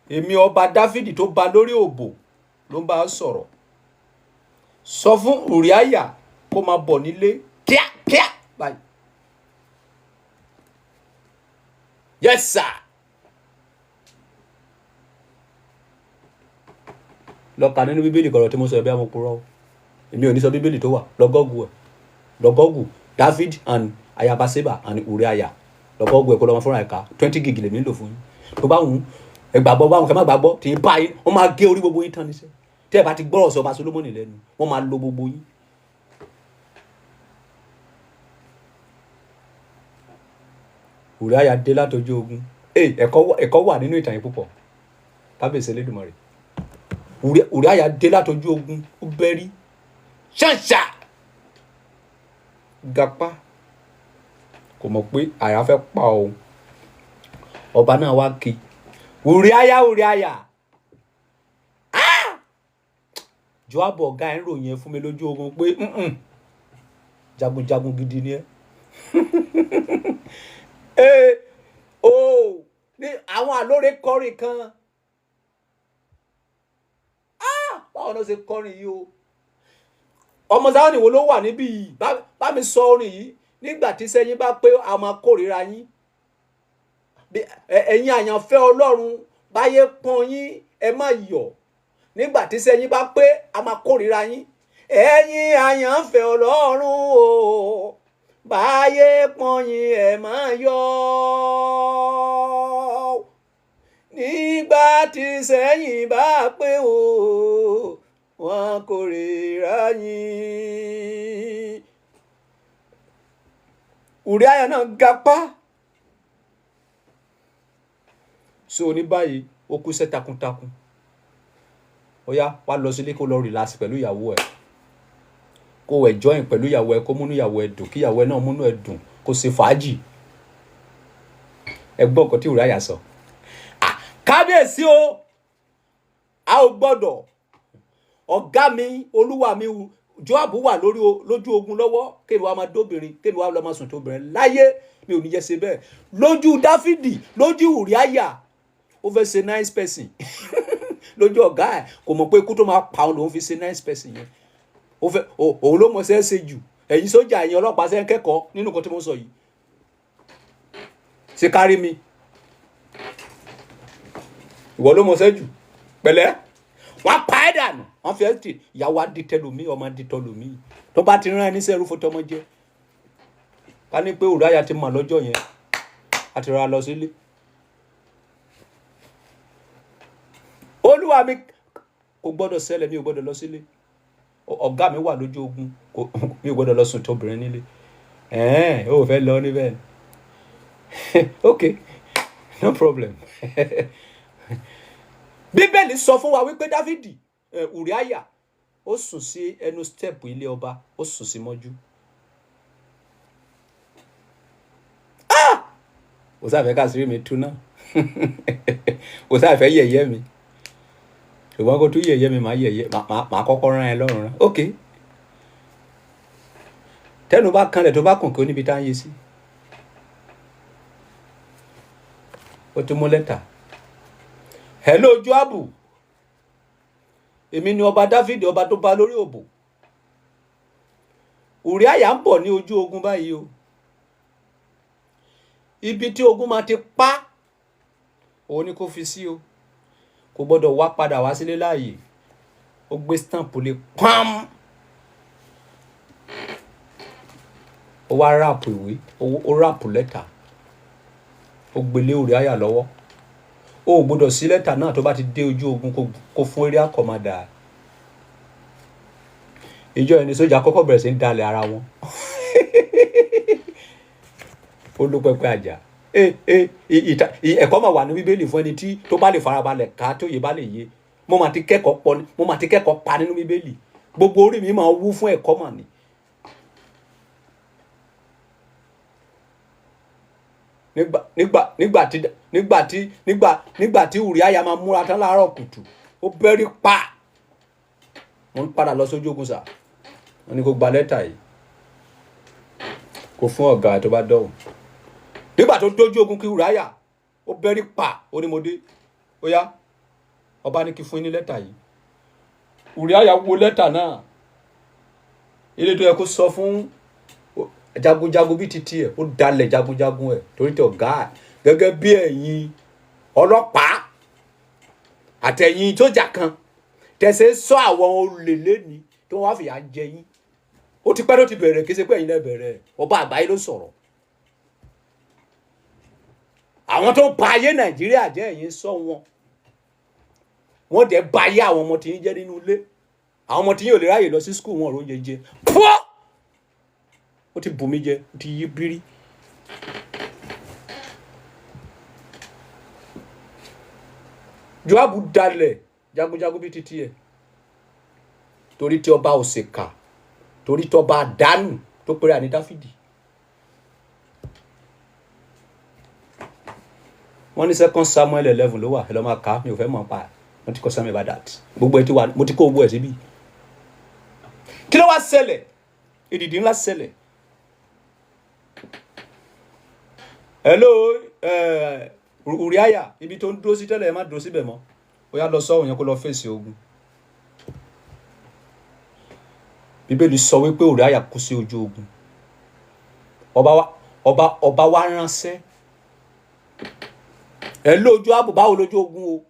èmi ọba Dáfídì tó ba lórí òbò ló ń bá a sọ̀rọ̀. Sọ fún Ùríáyà kó máa bọ̀ nílé kíákíá báyìí. Yes sir. Lọ kà nínú Bíbélì kọ̀rọ̀ tí mo sọ, ẹ̀bí àwọn òpùrọ̀ o. Èmi ò ní sọ Bíbélì tó wà. Lọ Google ẹ̀, lọ Google David and ayabaseba and Uriah. Lọ Google ẹ̀ kó lọ́mọ fúnra ẹ̀ ká. 20 gig lèmi ń lò fún yín. Tó bá wù ú, ẹ gbàgbọ́, báwọn kẹ́ má gbàgbọ́ tí ń bá yín. Wọ́n máa gé orí gbogbo yín tán níṣẹ́ tí ẹ bá ti gbọ́rọ̀ sọ ọba Solomoni lẹ́nu. Wọ́n máa lo gbogbo yín. Uriah dé látọjú ogun. Ẹ̀kọ́ wà nínú ìtàn yìí púpọ̀. Kábíyèsí Elédùmarè. Uriah dé látọjú ogun, ó bẹ́rí ṣàṣà gapá, kò mọ̀ pé àyà fẹ́ pa òun. Ọba náà wá kí Uriah, Uriah, ah! Joabu ọ̀gá ẹ̀ ń ròyìn ẹ fún mi lójú ogun pé jagunjagun gidi ni ẹ. Ee o, ní àwọn àlóore kọrin kan. Ah, báwo ló ṣe kọrin yìí o? Ọmọ Sáwọn wo ló wà níbí yìí? Bá mi sọ orin yìí. Nígbà tí sẹ́yìn bá pé a máa kórìíra yín, ẹ̀yin àyànfẹ́ Ọlọ́run, báyé pọ́n yín, ẹ má yọ̀. Nígbà tí sẹ́yìn bá pé a máa kórìíra yín, ẹ̀yin àyànfẹ́ Ọlọ́run o, báyé pọ́n yín, ẹ má yọ̀. Nígbà tí sẹ́yìn bá pé o wọ́n kórìíra yín. Ùríáyà náà gapá. So ní báyìí, ó kú iṣẹ́ takuntakun. Ó yá, wá lọ sílé, kó lọ relax pẹ̀lú ìyàwó ẹ̀, kó enjoy pẹ̀lú ìyàwó ẹ̀, kó múnú ìyàwó ẹ̀ dùn, kí ìyàwó ẹ̀ náà múnú ẹ̀ dùn, kó ṣe fàájì. Ẹ gbọ́ nǹkan tí Ùráyà sọ. Ah, kábíyèsí o, a ò gbọ́dọ̀. Ọ̀gá mi, olúwa mi, Joab wà lórí lójú ogun lọ́wọ́, kémi wá máa dóbìnrin, kémi wá lọ máa sùn tóbìnrin láyé. Mi ò ní jẹ́ ṣe bẹ́ẹ̀. Lójú Dáfídì, lójú Ùráyà, ó fẹ́ ṣe nice person lójú ọ̀gá ẹ̀. Kò mọ̀ pé ikú tó máa pa òun lòun fi ṣe nice person yẹn. Ó fẹ́ òun ló mọ̀ ṣe é ṣe jù. Ẹ̀yin sójà, ẹ̀yin ọlọ́pàá, ṣe ń kẹ́kọ̀ọ́ nínú nǹkan tí mo sọ yìí? Ṣe kárí mi, ìwọ ló mọ̀ ṣe jù. Pẹ̀lẹ́, wọ́n pa ẹ́ dànù, wọ́n fi ẹ́ tì. Ìyàwó adìtẹ́lómi, ọmọ adìtọ́lómi tó bá ti rán ẹ níṣẹ́ irú fún tọmọ jẹ́. Ká ní pé Ùráyà ti mọ̀ lọ́jọ́ yẹn, a ti rọra lọ sílé. Olúwa mi, kò gbọ́dọ̀ ṣẹlẹ̀. Mi ò gbọ́dọ̀ lọ sílé. Ọ̀gá mi wà lójú ogun, mi ò gbọ́dọ̀ lọ sùn tóbìnrin nílé. Ẹ̀ẹ́n, ó fẹ́ lọ níbẹ̀. Ok, no problem. Bíbélì sọ fún wa wípé Dáfídì, Ùráyà, ó sùn sí ẹnu step ilé ọba, ó sùn sí mọ́jú. Kò sáfẹ́ káṣírí mi tú náà, kò sáfẹ́ yẹ̀yẹ́ mi, ṣùgbọ́n kó tún yẹ̀yẹ́ mi, màá yẹ̀yẹ́, màá kọ́kọ́ rán ẹ lọ́rùn rán. Ok, tẹnu bá kanlẹ̀, tó bá kùn kí ó níbi tá à ń yé sí. Ó tún mú lẹ́tà. Hello Joabu, èmi ni ọba Dáfídì, ọba tó bá lórí òbò. Ùráyà ń bọ̀ ní ojú ogun báyìí o. Ibi tí ogun máa ti pa òun ni kò fi sí o. Kò gbọ́dọ̀ wá padà wá sílé láàyè. Ó gbé stamp lé pam, ó wá wrap ìwé, ó wrap lẹ́tà, ó gbélé Ùráyà lọ́wọ́. Ó gbọ́dọ̀ sí lẹ́tà náà tó bá ti dé ojú ogun, kó fún area commander. Ìjọ ẹni sójà kọ́kọ́ bẹ̀rẹ̀ sí ń dalẹ̀ ara wọn. Ó ló pẹpẹ àjà. Ẹ̀kọ́ máa wà ní Bíbélì fún ẹni tí tó bá lè farabalẹ̀ ká, tó yé bá lè yé. Mo máa ti kẹ́kọ̀ọ́ pọ̀ ní, mo máa ti kẹ́kọ̀ọ́ pa nínú Bíbélì. Gbogbo orí mi máa wú fún ẹ̀kọ́ mà ní. Nígbà nígbà nígbà tí nígbà tí nígbà nígbà tí Ùráyà máa múra tán láàárọ̀ kùtù, ó bẹ́rí pa. Mo ń padà lọ sójú ogun sà. Wọ́n ní kó gba lẹ́tà yìí, kó fún ọ̀gá tó bá dọ̀hùn. Nígbà tó dójú ogun kí Ùráyà, ó bẹ́rí pa, ó ní mo dé. Ó yá, ọba ní kí fún yín ní lẹ́tà yìí. Ùráyà wo lẹ́tà náà. Ilé tó yẹ kó sọ fún jagunjagun bíi titi ẹ̀, ó dalẹ̀ jagunjagun ẹ̀ torí tí ọ̀gá ẹ̀. Gẹ́gẹ́ bí ẹ̀yin ọlọ́pàá àtẹ̀yin sójà kan tẹ̀sẹ̀ sọ àwọn olè lẹ́ni tí wọ́n wá fìyà jẹ yín. Ó ti pẹ́ ló ti bẹ̀rẹ̀, kí ṣe pé ẹ̀yin lẹ bẹ̀rẹ̀. Ọba àgbáyé ló sọ̀rọ̀. Àwọn tó ba ayé Nàìjíríà jẹ́, ẹ̀yin sọ wọn. Wọ́n dẹ̀ ba ayé àwọn ọmọ tí yín jẹ́ nínú ilé. Àwọn ọmọ tí yín ò lè ráyè lọ sí school, wọn ò róúnjẹ jẹ. Pọ́ ó ti bù mí jẹ, ó ti yí bírí. Joabu dalẹ̀ jagunjagun bíi titi ẹ̀ torí tí ọba òṣèkà, torí tí ọba àdánù tó pèrè àní Dáfídì. Wọ́n ní Second Samuel 11 ló wà. Ẹ lọ́ máa kà á, mi ò fẹ́ mọ̀ pa ẹ̀. Wọ́n ti kọ́ Samuel about that. Gbogbo ẹ ti wà, mo ti kó gbogbo ẹ̀ síbí. Kí ló wá ṣẹlẹ̀? Ìdìdì ńlá ṣẹlẹ̀. Hello, Ùráyà, ibi tó ń dúró sí tẹ́lẹ̀, ẹ má dúró síbẹ̀ mọ́. Ó yá, lọ sọ́hùn yẹn, kó lọ fèsì ogun. Bíbélì sọ wípé Ùráyà kú sí ojú ogun. Ọba wa ránṣẹ́. Ẹ lójú ààbò, báwo lójú ogun o?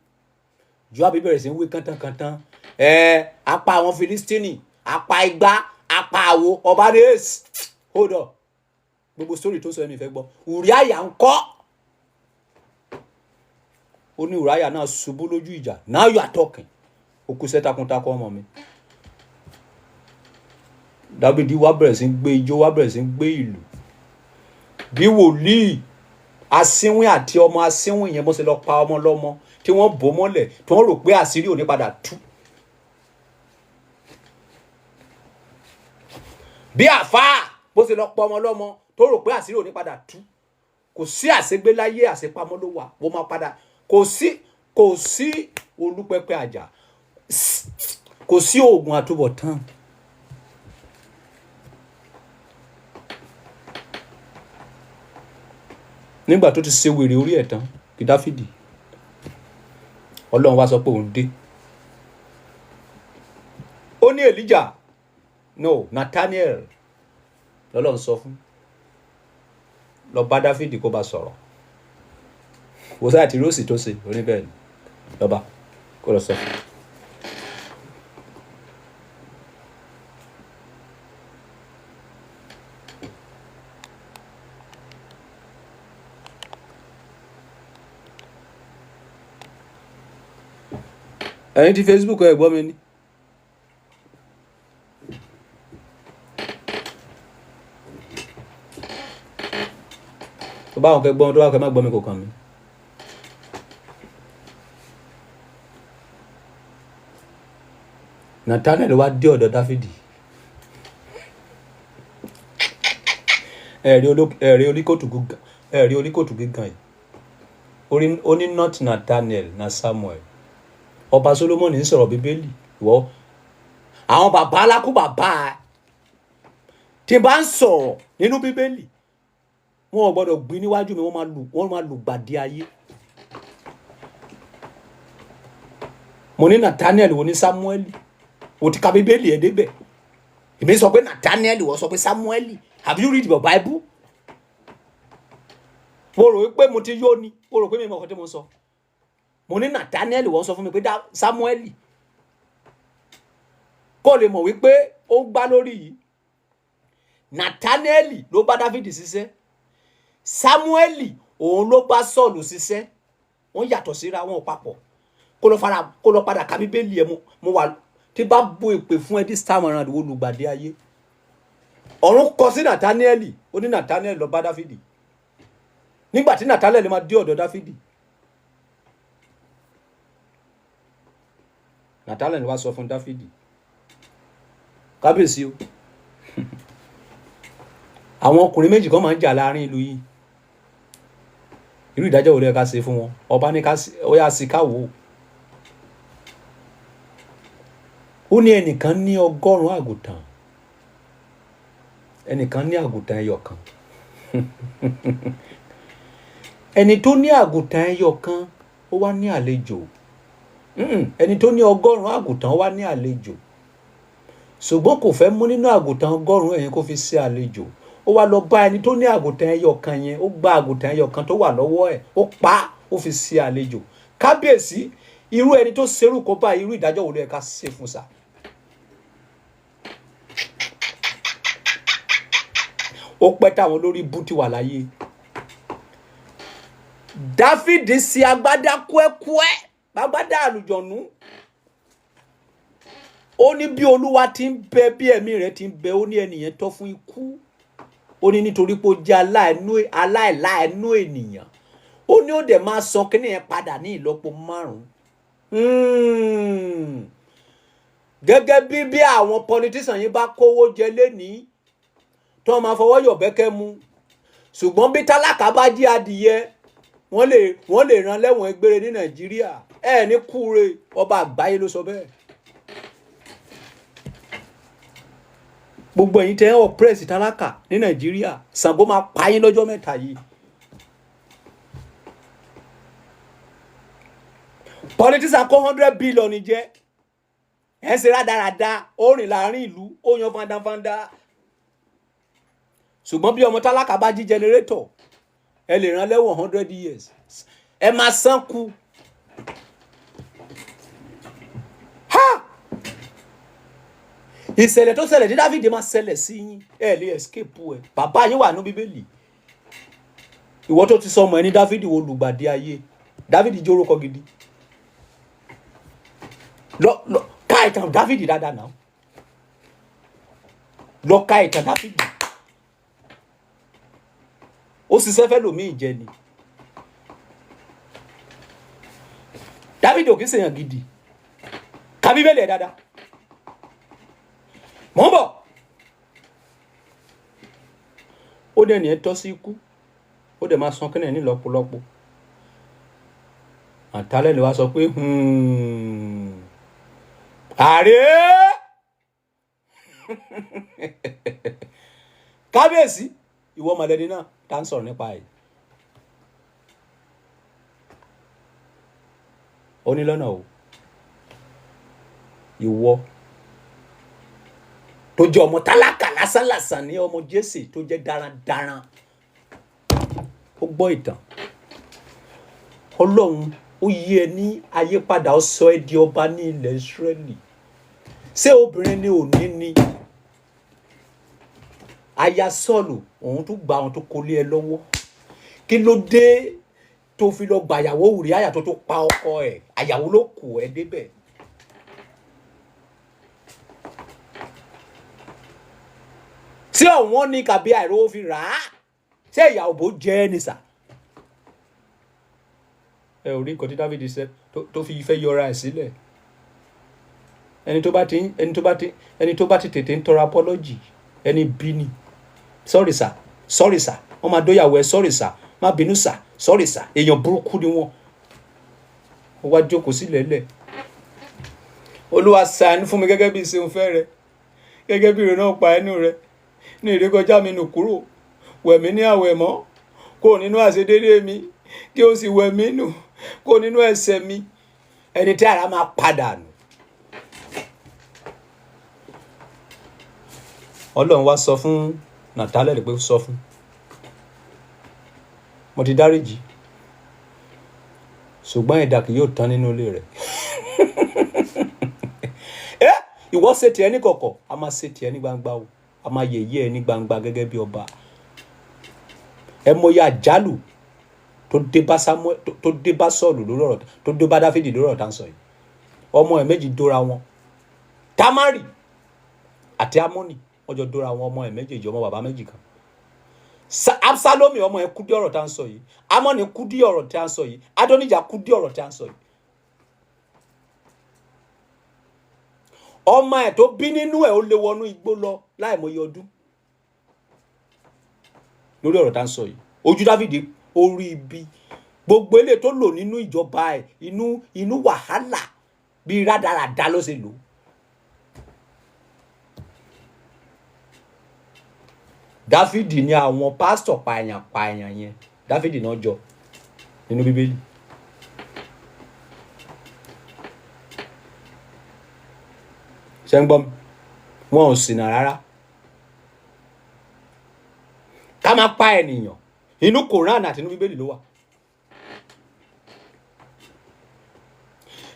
Joabu bẹ̀rẹ̀ sí ń wí kántánkántánt. Ẹ apá àwọn Filistini, apá igbá, apá àwo. Ọba ní èsì. Hold on. Gbogbo story tó sọ, ẹ̀mí fẹ́ gbọ́. Ùráyà ń kọ́. Ó ní Ùráyà náà ṣubú lójú ìjà. Now you are talking. Ó kú iṣẹ́ takuntakun, ọmọ mi. Dáfídì wá bẹ̀rẹ̀ sí ń gbé ijó, wá bẹ̀rẹ̀ sí ń gbé ìlú. Bí wòlíì Asínwín àti ọmọ asínwín yẹn, bó ṣe lọ pa ọmọ lọ́mọ tí wọ́n bò mọ́lẹ̀, tí wọ́n rò pé àṣírí ò ní padà tú. Bí àfáà bó ṣe lọ pa ọmọ lọ́mọ tó rò pé àṣírí ò ní padà tú. Kò sí àṣegbé láyé, àṣepamọ́ ló wà. Wọ́n máa padà. Kò sí olúpẹpẹ àjà, kò sí oògùn àtúbọ̀tán. Nígbà tó ti ṣe wèrè orí ẹ̀ tán kí Dáfídì, Ọlọ́run wá sọ pé òun dé. Ó ní Elijah, no, Nathaniel lọ́lọ́run sọ fún, lọ bá Dáfídì kó bá sọ̀rọ̀. Wò sáà tí róòsì tó ṣe oníbẹ̀rẹ̀ ni lọ́ba kó lọ sọ fún. Ẹ̀yin tí Facebook, ẹ̀ gbọ́ mi ni. Tó bá wọn kẹ́ gbọ́, tó bá wọn kẹ́ má gbọ́ mi, kò kàn mí. Nathaniel wá dé ọ̀dọ̀ Dáfídì. Ẹ̀rí oníkòtù gígan yìí, ó ní, "Not Nathaniel, na Samuel." Ọba Solomoni ń sọ̀rọ̀ Bíbélì. Ìwọ, àwọn bàbá alákú bàbá ẹ tí bá ń sọ̀rọ̀ nínú Bíbélì, wọn ò gbọ́dọ̀ gbin níwájú mi. Wọ́n máa lù gbàdí ayé. Mo ní Nathaniel, wo ní Samuel. O ti ka Bíbélì ẹ débẹ̀. Èmi sọ pé Nathaniel, wọ́n sọ pé Samuel. Have you read your Bible? Mo rò pé mo ti yó ni. Mo rò pé mi mọ̀ ọkọ tí mo sọ. Mo ní Nathaniel, wọ́n sọ fún mi pé Samuel. Kó lè mọ̀ wípé ó ń gbá lórí yìí, Nathaniel ló bá Dáfídì ṣiṣẹ́, Samuel òun ló bá Sọ́ọ̀lù ṣiṣẹ́. Wọ́n yàtọ̀ síra wọn, ò papọ̀. Kó lọ fara, kó lọ padà ka Bíbélì ẹ. Mo wà tí bá bo ìpè fún ẹ this time around, wo lùgbàdì ayé. Ọ̀run kọ sí Nathaniel, ó ní Nathaniel, lọ bá Dáfídì. Nígbà tí Nathaniel máa dé ọ̀dọ̀ Dáfídì, Nathaniel wá sọ fún Dáfídì, "Kábíyèsí o, àwọn ọkùnrin méjì kan máa ń jà láàrin ìlú yìí. Irú ìdájọ́ wo ló yẹ ká ṣe fún wọn?" Ọba ní ká ó yá sí ká wò ó. Ó ní ẹnìkan ní 100 àgùntàn, ẹnìkan ní àgùntàn ẹyọ kan. Ẹni tó ní àgùntàn ẹyọ kan, ó wá ní àlejò. Ẹni tó ní 100 àgùntàn, ó wá ní àlejò, ṣùgbọ́n kò fẹ́ mú nínú àgùntàn 100 ẹ̀yẹn kó fi ṣe àlejò. Ó wá lọ bá ẹni tó ní àgùntàn ẹyọ kan yẹn, ó gba àgùntàn ẹyọ kan tó wà lọ́wọ́ ẹ̀, ó pa á, ó fi ṣe àlejò. Kábíyèsí, irú ẹni tó ṣerú kó bá, irú ìdájọ́ wo ló yẹ ká ṣe fún sa? Ó pẹ́ táwọn olórí bú ti wà láyé. Dáfídì sí agbádá kúẹ́kúẹ́, agbádá àlùjọ̀nú. Ó ní bí Olúwa ti ń bẹ, bí ẹ̀mí rẹ̀ ti ń bẹ, ó ní ẹnìyẹn tọ́ fún ikú. Ó ní nítorí pé ó jẹ́ aláìláàánú ènìyàn. Ó ní ó dẹ̀ máa san kíní yẹn padà ní ìlọ́po márùn-ún. Gẹ́gẹ́ bí àwọn politician yìí bá kówó jẹ lénìí, tí wọ́n máa fọwọ́ yọ̀bẹ́kẹ́ mu, ṣùgbọ́n bí tálákà bá jí adìyẹ, wọ́n lè rán lẹ́wọ̀n gbére ní Nàìjíríà. Ẹ ní kúre, ọba àgbáyé ló sọ bẹ́ẹ̀. Gbogbo ẹ̀yin tẹ́ ń oppress tálákà ní Nàìjíríà, Ṣàngó máa pa yín lọ́jọ́ 3 yìí. Politician kó 100 billion jẹ, ẹ̀ ń ṣe rádaràda, ó rìn láàrin ìlú, ó yan fandafanda, ṣùgbọ́n bí ọmọ tálákà bá jí generator, ẹ lè rán lẹ́wọ̀n 100 years. Ẹ máa san kú. Ha! Ìṣẹ̀lẹ̀ tó ṣẹlẹ̀ tí Dáfídì máa ṣẹlẹ̀ sí yín, ẹ lè escape ẹ. Bàbá yín wà ní Bíbélì. Ìwọ tó ti sọmọ ẹ ní Dáfídì, wo lùgbàdì ayé. Dáfídì jẹ́ orúkọ gidi. Lọ lọ ká ìtàn Dáfídì dáadáa náà. Lọ ka ìtàn Dáfídì. Ó ṣiṣẹ́ fẹ́ lòmíì jẹ ni. Dáfídì ò kì í ṣèyàn gidi. Ka Bíbélì ẹ̀ dáadáa. Mò ń bọ̀. Ó dẹ̀ ní ẹ tọ́ sí ikú, ó dẹ̀ máa san kínní ní lọ́pọ̀lọpọ̀. Àtàlẹ́ ni wàá sọ pé, ààrẹ kábíyèsí, ìwọ mọ̀lẹ́ni náà tá ń sọ̀rọ̀ nípa ẹ̀. Ó ní lọ́nà o, ìwọ tó jẹ́ ọmọ tálákà lásánlàsàn ní ọmọ Jésè tó jẹ́ darandaran. Ó gbọ́ ìtàn Ọlọ́run, ó yí ẹ ní ayépadà, ó sọ ẹ́ di ọba ní ilẹ̀ Ísírẹ́lì. Ṣé obìnrin ni òní ni aya Sọ́ọ̀lù, òun tún gba àwọn tó kó lé ẹ lọ́wọ́? Kí ló dé tó fi lọ gbàyàwó Ùríáyà tó tó pa ọkọ ẹ̀? Àyàwó ló kù ẹ débẹ̀. Tí ọ̀wọ́n ní kàbí àìrówó fi rà á, ṣé ìyà òbó jẹ́ ẹ ní sà? Ẹ ò rí nǹkan tí Dáfídì ṣe tó fi fẹ́ yọra ẹ̀ sílẹ̀. Ẹni tó bá ti tètè ń tọrọ apology, ẹni bí ni. Sorry sir, sorry sir, wọ́n máa dóyàwó ẹ. Sorry sir, má bínú sir, sorry sir. Èèyàn burúkú ni wọ́n. Ó wá jókòó sílẹ̀ lẹ̀. Olúwa ṣàánú fún mi gẹ́gẹ́ bí ìṣeun fẹ́ rẹ, gẹ́gẹ́ bí ìrònú ọ̀pá ẹnu rẹ. Ní ìrékọjá mi nù kúrò, wẹ̀ mí ní àwẹ̀ mọ́ kúrò nínú àṣedédé mi, kí o sì wẹ̀ mí nù kúrò nínú ẹ̀ṣẹ̀ mi. Ẹni tí ara máa padà nù. Ọlọ́run wá sọ fún Nàtálẹ̀ pé, sọ fún, mo ti dáríjì, ṣùgbọ́n idà kì yóò tán nínú ilé rẹ̀. Ẹ ìwọ ṣe tiẹ̀ ní kọ̀kọ̀, a máa ṣe tiẹ̀ ní gbangba o, a máa yẹ̀yẹ́ ẹ ní gbangba gẹ́gẹ́ bí ọba. Ẹ mọyì àjálù tó dé bá Samuel, tó dé bá Sọ́ọ̀lù lórí ọ̀rọ̀, tó dé bá Dáfídì lórí ọ̀rọ̀ tá ń sọ yìí. Ọmọ ẹ̀ méjì dóra wọn, Tamari àti Amónì, wọ́n jọ dóra wọn. Ọmọ ẹ̀ méjèèjì, ọmọ bàbá méjì kan. Absalomi ọmọ ẹ̀ kú dé ọ̀rọ̀ tá ń sọ yìí, Amónì kú dé ọ̀rọ̀ tá ń sọ yìí, Adonija kú dé ọ̀rọ̀ tá ń sọ yìí. Ọmọ ẹ̀ tó bí nínú ẹ̀, ó lé wọnú igbó lọ láìmọye ọdún lórí ọ̀rọ̀ tá ń sọ yìí. Ojú Dáfídì ó rí ibi gbogbo eléyìí tó lò nínú ìjọba ẹ̀, inú wàhálà bíi rádaràda ló ṣe lò. Dáfídì ní àwọn pásítọ̀ pààyàn pààyàn yẹn, Dáfídì náà jọ nínú Bíbélì. Ṣé ń gbọ́ mi? Wọn ò ṣìnà rárá. Ká máa pa ènìyàn, inú Koran àti inú Bíbélì ló wà.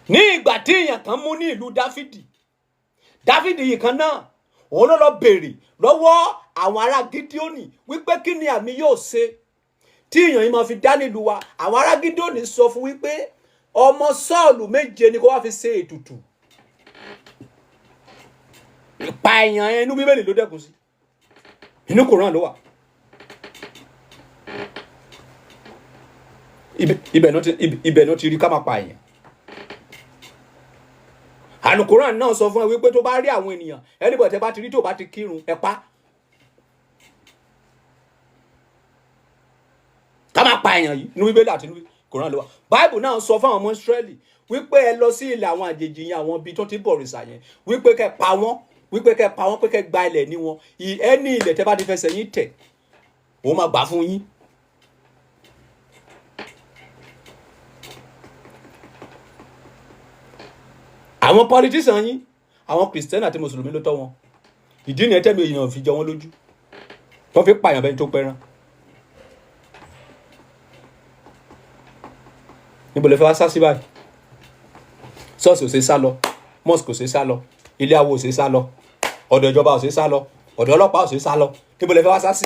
Ní ìgbà tí èèyàn kan mú ní ìlú Dáfídì, Dáfídì yìí kan náà, òun ló lọ béèrè lọ́wọ́ àwọn ará Gídíónì wípé, kí ni àmì yóò ṣe tí èèyàn yìí máa fi dá nílùú wa? Àwọn ará Gídíónì sọ fún wípé ọmọ Sọ́ọ̀lù méje ni kó wá fi ṣe ètùtù. Ìpa èèyàn yẹn, inú Bíbélì ló dẹ́kun sí, inú Koran ló wà. Ibẹ̀ náà ti rí ká máa pa èèyàn. Àlùkòrán náà sọ fún ẹ wípé tó bá rí àwọn ènìyàn, ẹnìbọ̀ tẹ bá ti rí tó bá ti kírun, ẹ pa. Ká máa pa èèyàn yìí, inú Bíbélì àti inú Koran ló wà. Báìbù náà sọ fún àwọn ọmọ Ísírẹ́lì wípé ẹ lọ sí ilẹ̀ àwọn àjèjì yẹn, àwọn ibi tó ti bọ̀rìṣà yẹn, wípé kẹ́ pa wọ́n, wípé kẹ́ pa wọ́n, pé kẹ́ gba ilẹ̀ ní wọn. Ẹni ilẹ̀ tẹ́ bá ti fẹsẹ̀ yín tẹ̀, òun máa gbà fún yín. Àwọn politician yín, àwọn Kìrìsìtẹ́nì àti Mùsùlùmí ló tọ́ wọn. Ìdí nìyẹn tẹ́mi èèyàn fi jọ wọ́n lójú, tó fi pààyàn bẹ́ni tó pẹ́ràn. Níbo lè fẹ́ wá sá sí báyìí? Ṣọ́ọ̀ṣì ò ṣe sá lọ, mosque ò ṣe sá lọ, ilé awo ò ṣe sá lọ, ọ̀dọ̀ ìjọba ò ṣe sá lọ, ọ̀dọ̀ ọlọ́pàá ò ṣe sá lọ. Níbo lè fẹ́ wá sá sí?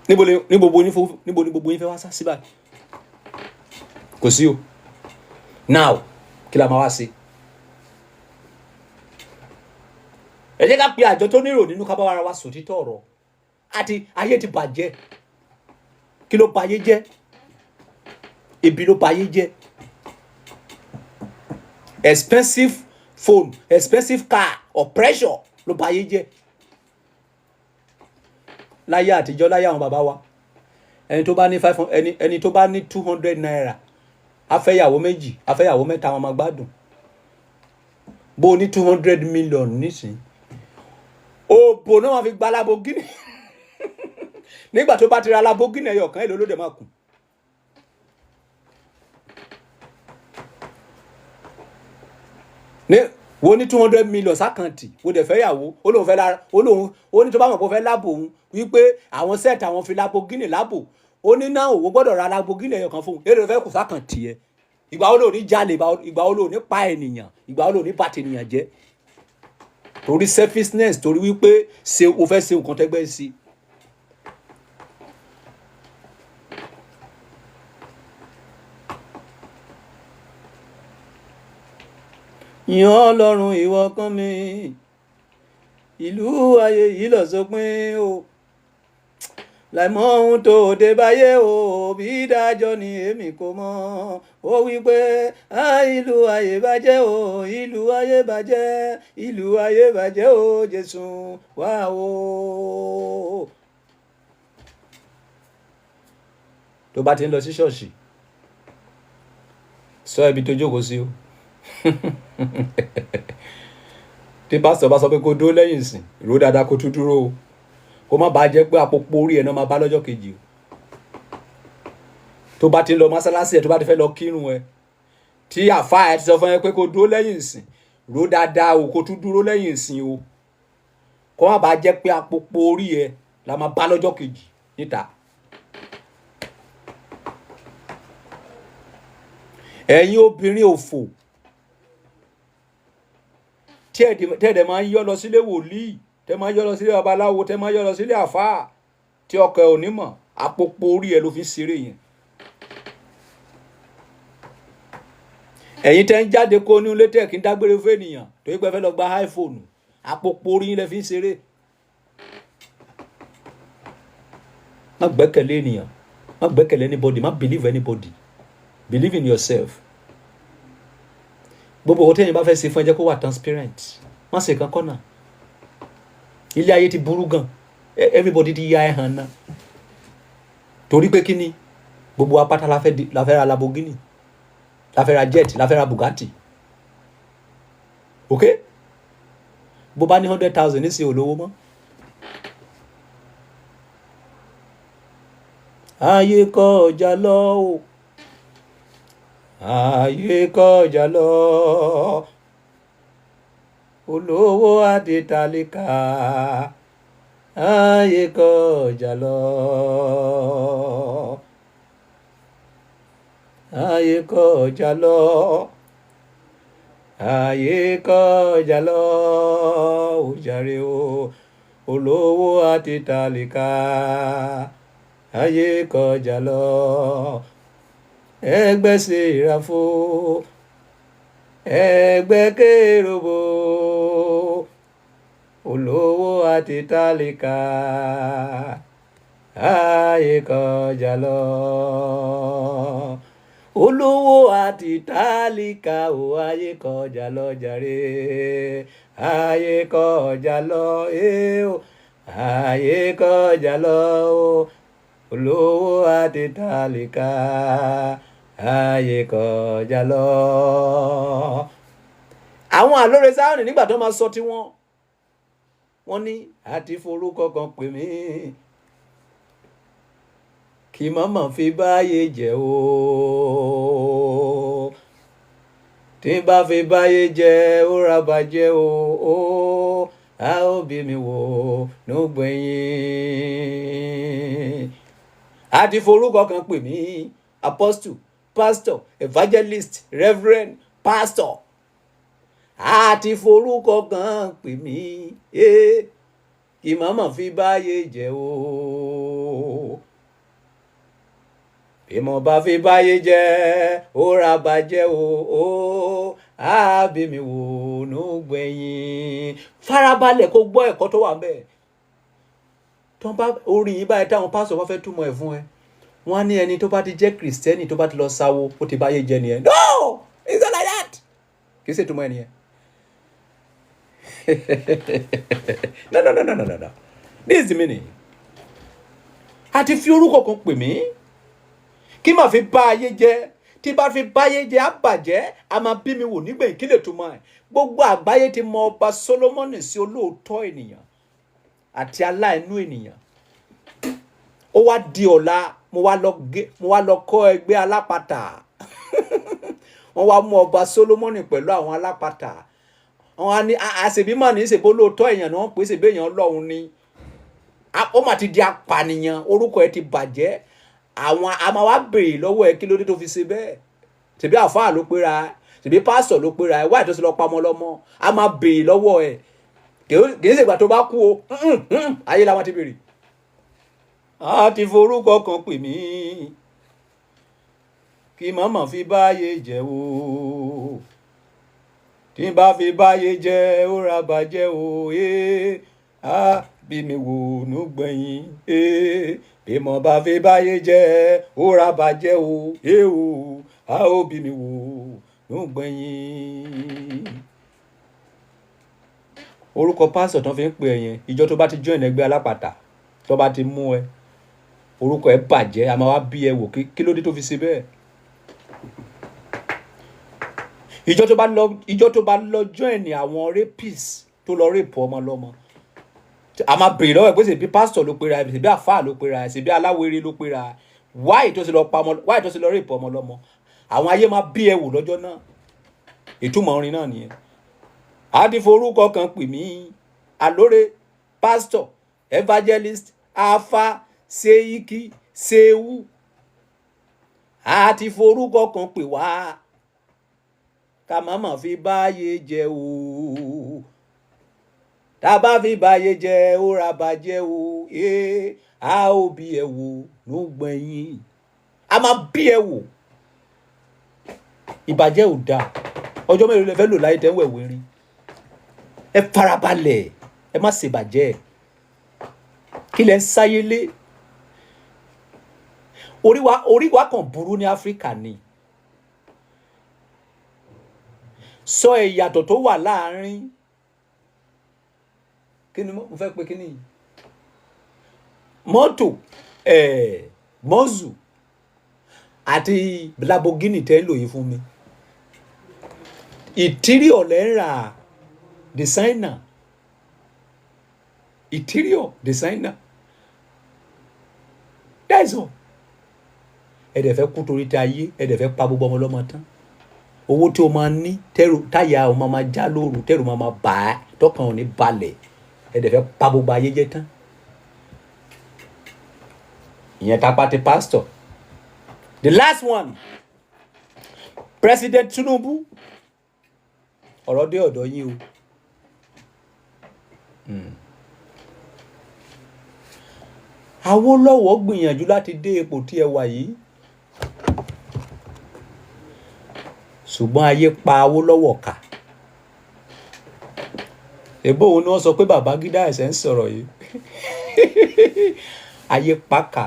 Níbo ni gbogbo yín fẹ́ wá sá sí báyìí? Kò sí o. Now, kí la máa wá sí? Ẹ jẹ́ ká pe àjọ tó nírò nínú, ká bá ara wa sòtítọ́ ọ̀rọ̀. Àti ayé ti bàjẹ́. Kí ló bayé jẹ́? Ebi ló bayé jẹ́. Expensive phone, expensive car, oppression ló bayé jẹ́. Láyé àtijọ́, láyé àwọn bàbá wa, ẹni tó bá ní five ẹni tó bá ní ₦200, afẹ́yàwó méjì, afẹ́yàwó mẹ́ta, wọn máa gbádùn. Bó o ní 200 million nísìnyí, òbò náà wọn fi gba Lamborghini. Nígbà tó bá ti ra Lamborghini ẹyọ kan, èlò ló dé máa kù? Ní wo ní 200 million sí account, wo dẹ̀ fẹ́ yàwó, ó lóun fẹ́ lára, ó lóun, ó ní tó bá mọ̀ pé ó fẹ́ lábò òun, wípé àwọn set àwọn fi Lamborghini lábò, ó ní náà òwò gbọ́dọ̀ ra Lamborghini ẹyọ kan fún un. Èlò ló fẹ́ kù sí account ẹ? Ìgbà wo ló ní jalè? Ìgbà wo ló ní pa ènìyàn? Ìgbà wo ló ní bà tènìyàn jẹ́? Torí selfishness, torí wípé ṣe o fẹ́ ṣe nǹkan tẹ́gbẹ́ sí. Yìn Ọlọ́run, ìwọ kan mi. Ìlú ayé yìí lọ sópin o, láìmọ̀ ohun tó dé báyé o. Bí dájọ́ ni èmi kò mọ̀. Ó wí pé, "Á, ìlú ayé bàjẹ́ o, ìlú ayé bàjẹ́, ìlú ayé bàjẹ́ o, Jésù wá o." Tó bá ti ń lọ sí ṣọ́ọ̀ṣì, sọ ibi tó jókòó sí o. Tí pásítọ̀ bá sọ pé kó dúró lẹ́yìn ìsìn, rò dáadáa kó tún dúró o, kó má bàa jẹ́ pé àpòpọ̀ orí ẹ̀ náà máa bá lọ́jọ́ kejì o. Tó bá ti ń lọ mọ́sálásí ẹ̀, tó bá ti fẹ́ lọ kírun ẹ, tí àfáà ẹ ti sọ fún ẹ pé kó dúró lẹ́yìn ìsìn, rò dáadáa o, kó tún dúró lẹ́yìn ìsìn o, kó má bàa jẹ́ pé àpòpọ̀ orí ẹ la máa bá lọ́jọ́ kejì níta. Ẹ̀yin obìnrin òfò tí ẹ̀dẹ̀ máa ń yọ́ lọ sílé wòlíì, tẹ́ máa ń yọ́ lọ sílé babaláwo, tẹ́ máa ń yọ́ lọ sílé àfáà tí ọkọ ẹ̀ ò ní mọ̀, àpòpọ̀ orí ẹ ló fi ń ṣeré yẹn. Ẹ̀yin tẹ́ ń jáde kó ní ilé, tẹ́ kí ń dágbére fún ènìyàn torí pé ẹ fẹ́ lọ gba iPhone, àpòpọ̀ orí yín lẹ fi ń ṣeré. Má gbẹ́kẹ̀lé ènìyàn, má gbẹ́kẹ̀lé anybody, má believe anybody. Believe in yourself. Gbogbo owó tẹ́yìn bá fẹ́ ṣe fún ẹ, jẹ́ kó wà transparent. Má ṣe kan kọ́nà. Ilé ayé ti burú gan. Everybody ti ya ẹ̀ hàn náà. Torí pé kíni? Gbogbo apáta la fẹ́ ra Lamborghini, la fẹ́ ra jet, la fẹ́ ra Bugatti. Ok, bó bá ní 100,000 nísìnyí, ò lówó mọ́. Ayé kọjá lọ o, ayé kọjá lọ. Olówó àti tálíkà, ayé kọjá lọ, ayé kọjá lọ, ayé kọjá lọ ó jàre o. Olówó àti tálíkà, ayé kọjá lọ. Ẹgbẹ́ Séráfù, ẹgbẹ́ Kérúbù, olówó àti tálíkà, ayé kọjá lọ. Olówó àti tálíkà ò, ayé kọjá lọ jàre. Ayé kọjá lọ eh o, ayé kọjá lọ o. Olówó àti tálíkà, ayé kọjá lọ. Àwọn àlóore Sáyọ̀nì, nígbà tó máa sọ tiwọn, wọ́n ní àti forúkọ kan pè mí kí mọ́mọ́ fi báyé jẹ́ o. Tí n bá fi báyé jẹ́, ó ra bàjẹ́ o. Ó a ó bí mi wò nígbẹ̀yìn. Àti forúkọ kan pè mí: apostle, pastor, evangelist, reverend, pastor. Àti forúkọ kan pè mí kí mọ́mọ́ fi báyé jẹ́ o. Bí mo bá fi báyé jẹ́, ó ra bàjẹ́ o. Ó á bí mi wò nígbẹ̀yìn. Farabalẹ̀ kó gbọ́ ẹ̀kọ́ tó wà ń bẹ̀. Tó ń bá orin yìí báyìí, táwọn pásítọ̀ bá fẹ́ túmọ̀ ẹ̀ fún ẹ, Wọ́n á ní ẹni tó bá ti jẹ́ Kìrìsìtẹ́nì, tó bá ti lọ sáwó, ó ti báyé jẹ́ nìyẹn. No, it's not like that. Kì í ṣe ìtumọ̀ ẹ̀ nìyẹn. No, no, no, no, no, no, no. This is the meaning. A ti fi orúkọ kan pè mí kí màá fi bá ayé jẹ́. Tí bá fi báyé jẹ́, á bàjẹ́, a máa bí mi wò nígbẹ̀yìn. Kí lè túmọ̀ ẹ̀? Gbogbo àgbáyé ti mọ Ọba Solomoni sí olóòótọ́ ènìyàn àti aláìnú ènìyàn. Ó wá di ọ̀la, mo wá lọ kọ́ ẹgbẹ́ alápatà. Wọ́n wá mú Ọba Solomoni pẹ̀lú àwọn alápatà. Wọ́n á ní àṣebí mà ní ṣèbó lóòótọ́ èèyàn ni wọ́n pè é, ṣèbí èèyàn Ọlọ́run ni. Ó mà ti di apànìyàn, orúkọ ẹ ti bàjẹ́. Àwọn a máa wá béèrè lọ́wọ́ ẹ, kí ló dé tó fi ṣe bẹ́ẹ̀? Ṣèbí àfáà ló pera ẹ, ṣèbí pásítọ̀ ló pera ẹ, wáyé tó ṣe lọ pa ọmọ lọ́mọ? A máa béèrè lọ́wọ́ ẹ. Kì í ṣègbà tó bá kú o. Ayé la máa ti béèrè. A ti forúkọ kan pè mí kí mọ̀mọ́ fi báyé jẹ́ o. Tí n bá fi báyé jẹ́, ó ra bàjẹ́ o. Ee, á bí mi wò núgbẹ̀yìn. Ee, bí mo bá fi báyé jẹ́, ó ra bàjẹ́ o. Ee o, á ó bí mi wò núgbẹ̀yìn. Orúkọ pásítọ̀ tó fi ń pè ẹ yẹn, ìjọ tó bá ti join ẹgbẹ́ alápàtà, tó bá ti mú ẹ, orúkọ ẹ bàjẹ́. A máa wá bí ẹ wò, kí ló dé tó fi ṣe bẹ́ẹ̀? Ìjọ tó bá lọ join àwọn rapist, tó lọ rape ọmọ lọ́mọ, a máa bèrè lọ́wọ́ ẹ̀ pé ṣèbí pásítọ̀ ló pera ẹ̀, ṣèbí àfáà ló pera ẹ̀, ṣèbí aláwéré ló pera ẹ̀, wáì tó ṣe lọ pa ọmọ, wáì tó ṣe lọ rape ọmọ lọ́mọ? Àwọn ayé máa bí ẹ wò lọ́jọ́ náà. Ìtumọ̀ orin náà nìyẹn. A ti forúkọ kan pè mí. Alóore, pásítọ̀, evangelist, afa, seiki, sewu, a ti forúkọ kan pè wá ká má má fi báyé jẹ́ o. Tá a bá fi báyé jẹ́, ó ra bàjẹ́ o. Ee, a ó bí ẹ wò ló gbẹ̀yìn. A máa bí ẹ wò. Ìbàjẹ́ ò dáa. Ọjọ́ mélòó lẹ fẹ́ lò láyé tẹ́ ń wẹ̀wẹ̀ rin? Ẹ farabalẹ̀, ẹ má ṣe bàjẹ́. Kí lẹ ń sáyé lé? Orí wa kàn burú ní Áfíríkà ni. Sọ ìyàtọ̀ tó wà láàárín, kí ni mo fẹ́ pe, kí ni mọ́tò mọ́zù àti Lamborghini tẹ́ ń lò yìí fún mi. Interior lẹ́ ń rà, designer, interior designer, that's all. Ẹ dẹ̀ fẹ́ kú torí ti ayé, ẹ dẹ̀ fẹ́ pa gbogbo ọmọ ọlọ́mọ tán. Owó tí o máa ní, tẹ́rù táyà o máa máa já lóru, tẹ́rù máa máa bà á, tọkàn ò ní balẹ̀. Ẹ dẹ̀ fẹ́ pa gbogbo ayé jẹ́ tán. Ìyẹn tapa ti pastor. The last one, President Tinubu, ọ̀rọ̀ dé ọ̀dọ̀ yín o. Awólọ́wọ̀ gbìyànjú láti dé ipò tí ẹ wà yìí, ṣùgbọ́n ayé pa Awólọ́wọ̀ kà. Èbó òun ni wọ́n sọ pé Babangida ẹ̀sẹ̀ ń sọ̀rọ̀ yìí. Ayé pa kà,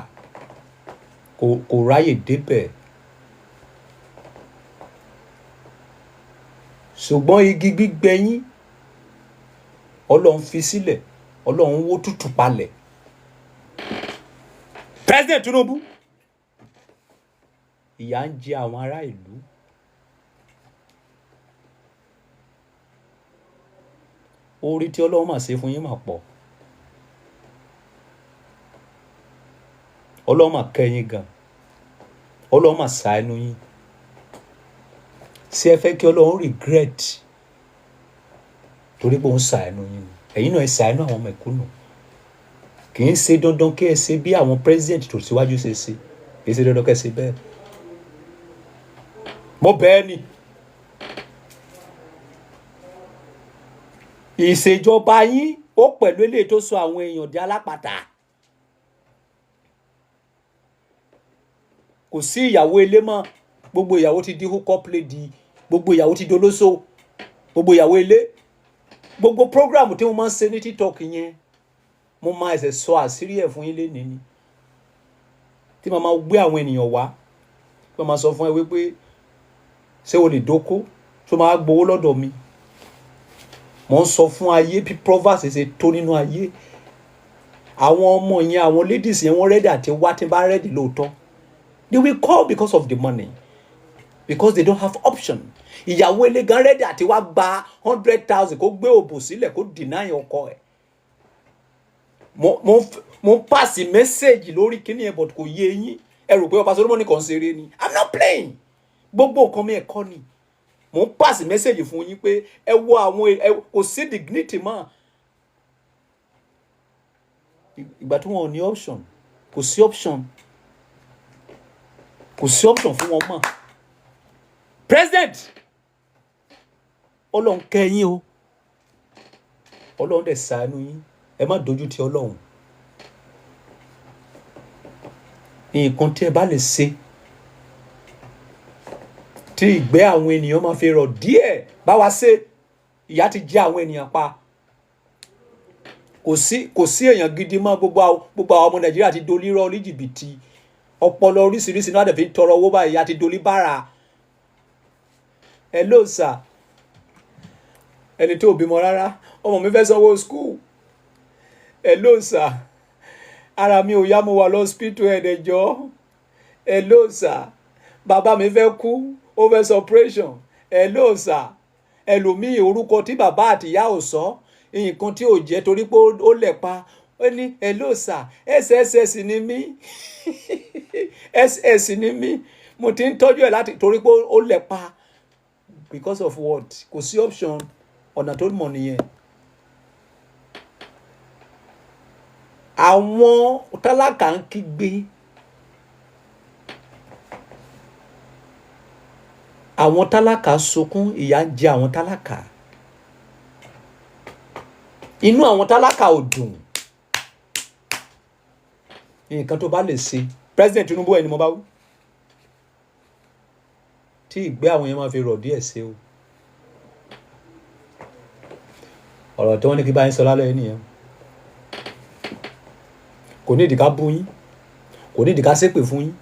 kò ráyè débẹ̀. Ṣùgbọ́n igi gbígbẹ yín, Ọlọ́run fi sílẹ̀, Ọlọ́run wó tútù palẹ̀. President Tinubu, ìyà ń jẹ àwọn ará ìlú. Orí tí Ọlọ́run máa ṣe fún yín máa pọ̀. Ọlọ́run máa kẹ́ yín gan. Ọlọ́run máa ṣàánú yín. Ṣé ẹ fẹ́ kí Ọlọ́run regret torí pé òun ṣàánú yín ni? Ẹ̀yin náà ẹ ṣàánú àwọn mẹ̀kúnnù. Kì í ṣe dandan kí ẹ ṣe bí àwọn president tó síwájú ṣe ṣe. Kì í ṣe dandan kí ẹ ṣe bẹ́ẹ̀. Mo bẹ̀ ẹ́ ni. Ìṣèjọba yín ó pẹ̀lú eléyìí tó sọ àwọn èèyàn di alápatà. Kò sí ìyàwó ilé mọ́. Gbogbo ìyàwó ti di hook up lady. Gbogbo ìyàwó ti di olóṣó. Gbogbo ìyàwó ilé. Gbogbo program tí mo máa ń ṣe ní TikTok yẹn, mo máa ẹsẹ̀ sọ àṣírí ẹ̀ fún yín lénìí ni. Tí màá máa gbé àwọn ènìyàn wá, tí màá máa sọ fún ẹ wípé ṣé o lè dóko tó máa gbowó lọ́dọ̀ mi. Mo ń sọ fún ayé bí proverbs ṣe tó nínú ayé. Àwọn ọmọ yẹn, àwọn ladies yẹn, wọ́n ready àti wá tí n bá ready lóòótọ́. They will call because of the money, because they don't have option. Ìyàwó ilé gan ready àti wá gba 100,000, kó gbé òbò sílẹ̀, kó deny ọkọ ẹ̀. Mo ń pass message lórí kíní ẹ̀, but kò yé yín. Ẹ rò pé ọba Solomoni kàn ń ṣeré ni. I'm not playing. Gbogbo nǹkan mi, ẹ̀kọ́ ni. Mo ń pass message fún yín pé ẹ wo àwọn ẹ, kò sí dignity mọ́. Ìgbà tí wọn ò ní option, kò sí option, kò sí option fún wọn mọ́. President, Ọlọ́run kẹ́ yín o, Ọlọ́run dẹ̀ ṣàánú yín. Ẹ má dojú ti Ọlọ́run. Nǹkan tí ẹ bá lè ṣe tí ìgbẹ́ àwọn ènìyàn máa fi rọ̀ díẹ̀, bá wa ṣe. Ìyà ti jẹ àwọn ènìyàn pa. Kò sí èèyàn gidi mọ́. Gbogbo àwọn ọmọ Nàìjíríà ti dolírọ́, oníjìbìtì, ọpọlọ oríṣiríṣi náà dẹ̀ fi ń tọrọ owó báyìí. Àti dolíbàrà. Ẹ ló sà ẹni tó bímọ rárá, ọmọ mi fẹ́ sanwó school. Ẹ ló sà, ara mi ò yá, mo wà lọ́sípítù, ẹ̀ẹ́dẹ̀jọ́. Ẹ ló sà, bàbá mi fẹ́ kú, ó fẹ́ sọ operation. Ẹ ló sà, ẹlòmíì, orúkọ tí bàbá àtìyá ò sọ, nǹkan tí ò jẹ́ torí pé ó lẹ̀ pa. Ó ní, "Hello sir, SSS ni mí, SS ni mí, mo ti ń tọ́jú ẹ̀ láti," torí pé ó lẹ̀ pa. Because of what? Kò sí option. Ọ̀nà tó mọ̀ nìyẹn. Àwọn tálákà ń kígbe, àwọn tálákà sunkún, ìyà ń jẹ àwọn tálákà, inú àwọn tálákà ò dùn. Nǹkan tó bá lè ṣe, President Tinubu, ẹni mo bá wí, tí ìgbé àwọn yẹn máa fi rọ̀ díẹ̀ ṣe o. Ọ̀rọ̀ tí wọ́n ní kí bá yín sọ lálẹ́ yìí nìyẹn. Kò ní ìdí ká bú yín, kò ní ìdí ká ṣépè fún yín.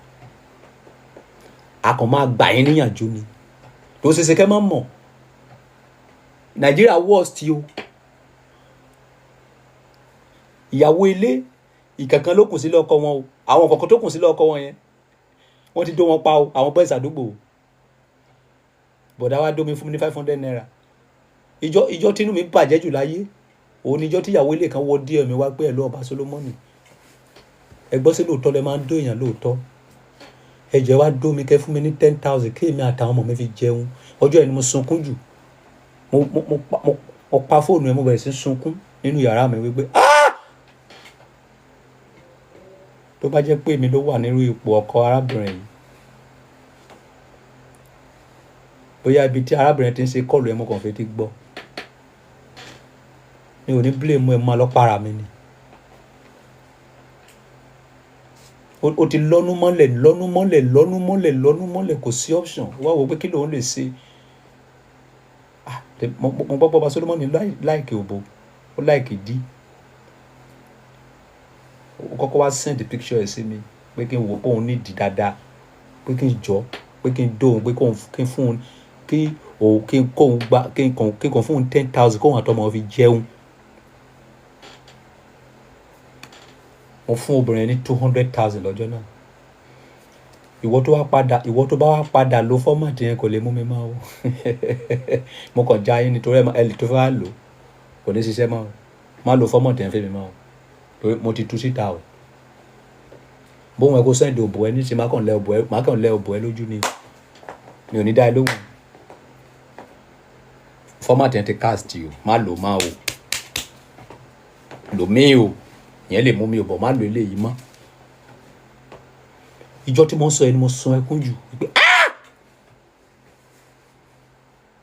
A kàn máa gbà yín níyànjú ni, tó ṣe ṣe kẹ́ máa mọ̀ Nàìjíríà worst o. Ìyàwó ilé ìkankan ló kù sílé ọkọ wọn o. Àwọn kọ̀ọ̀kan tó kù sílé ọkọ wọn yẹn, wọ́n ti dó wọn pa o. Àwọn boys àdúgbò o, bọ̀dá wa dómi fún mi ní ₦500. Ìjọ tínú mi bàjẹ́ jù láyé òun ni ìjọ tíyàwó ilé kan wọ díẹ̀ mi wá pé ẹ̀ lọ́ ọba Solomoni, ẹ gbọ́ sí lóòótọ́ lẹ máa ń dó èèyàn lóòótọ́. Ẹ jẹ́ wá dó mi, kẹ́ fún mi ní 10,000 kí èmi àtàwọn ọmọ mi fi jẹun. Ọjọ́ yẹn ni mo sunkún jù. Mo pa fóònù ẹ, mo bẹ̀rẹ̀ sí sunkún nínú yàrá mi wípé, "Ah, tó bá jẹ́ pé èmi ló wà nírú ipò ọkọ arábìnrin yìí, bóyá ibi tí arábìnrin ti ń ṣe call ẹ, mo kàn fẹ́ ti gbọ́, mi ò ní blame ẹ, máa lọ para mi ni." O ti lọ́nu mọ́lẹ̀, lọ́nu mọ́lẹ̀, lọ́nu mọ́lẹ̀, lọ́nu mọ́lẹ̀, kò sí option. Wá wo pé kí lòun lè ṣe. Mo gbọ́ pé ọba Solomoni like òbò, ó like ìdí. Ó kọ́kọ́ wá send the picture ẹ̀ sí mi pé kí n wò pé òun ní ìdí dáadáa, pé kí n jọ, pé kí n dó òun, pé kí n fún òun, kí òun, kí n kóun gba, kí n kàn fún òun 10,000 kóun àtọmọ fi jẹun. Mo fún obìnrin ní 200,000 lọ́jọ́ náà. Ìwọ tó bá wá padà lo format yẹn, kò lè mú mi mọ́ o. Mo kàn já yín nítorí ẹ lè tó fẹ́ wá lò, kò ní ṣiṣẹ́ mọ́ o. Má lo format yẹn fún mi mọ́ o, torí mo ti tú síta o. Bóun ẹ kó send òbò ẹ níṣe, má kàn lẹ òbò ẹ, má kàn lẹ òbò ẹ lójú ni. Mi ò ní dá ẹ lóhùn. Format yẹn ti cast o, má lò má o. Lò mí o. Ìyẹn lè mú mi ò bọ̀, má lo eléyìí mọ́. Ìjọ tí mo ń sọ yẹn ni mo sun ẹkún jù wípé, ah!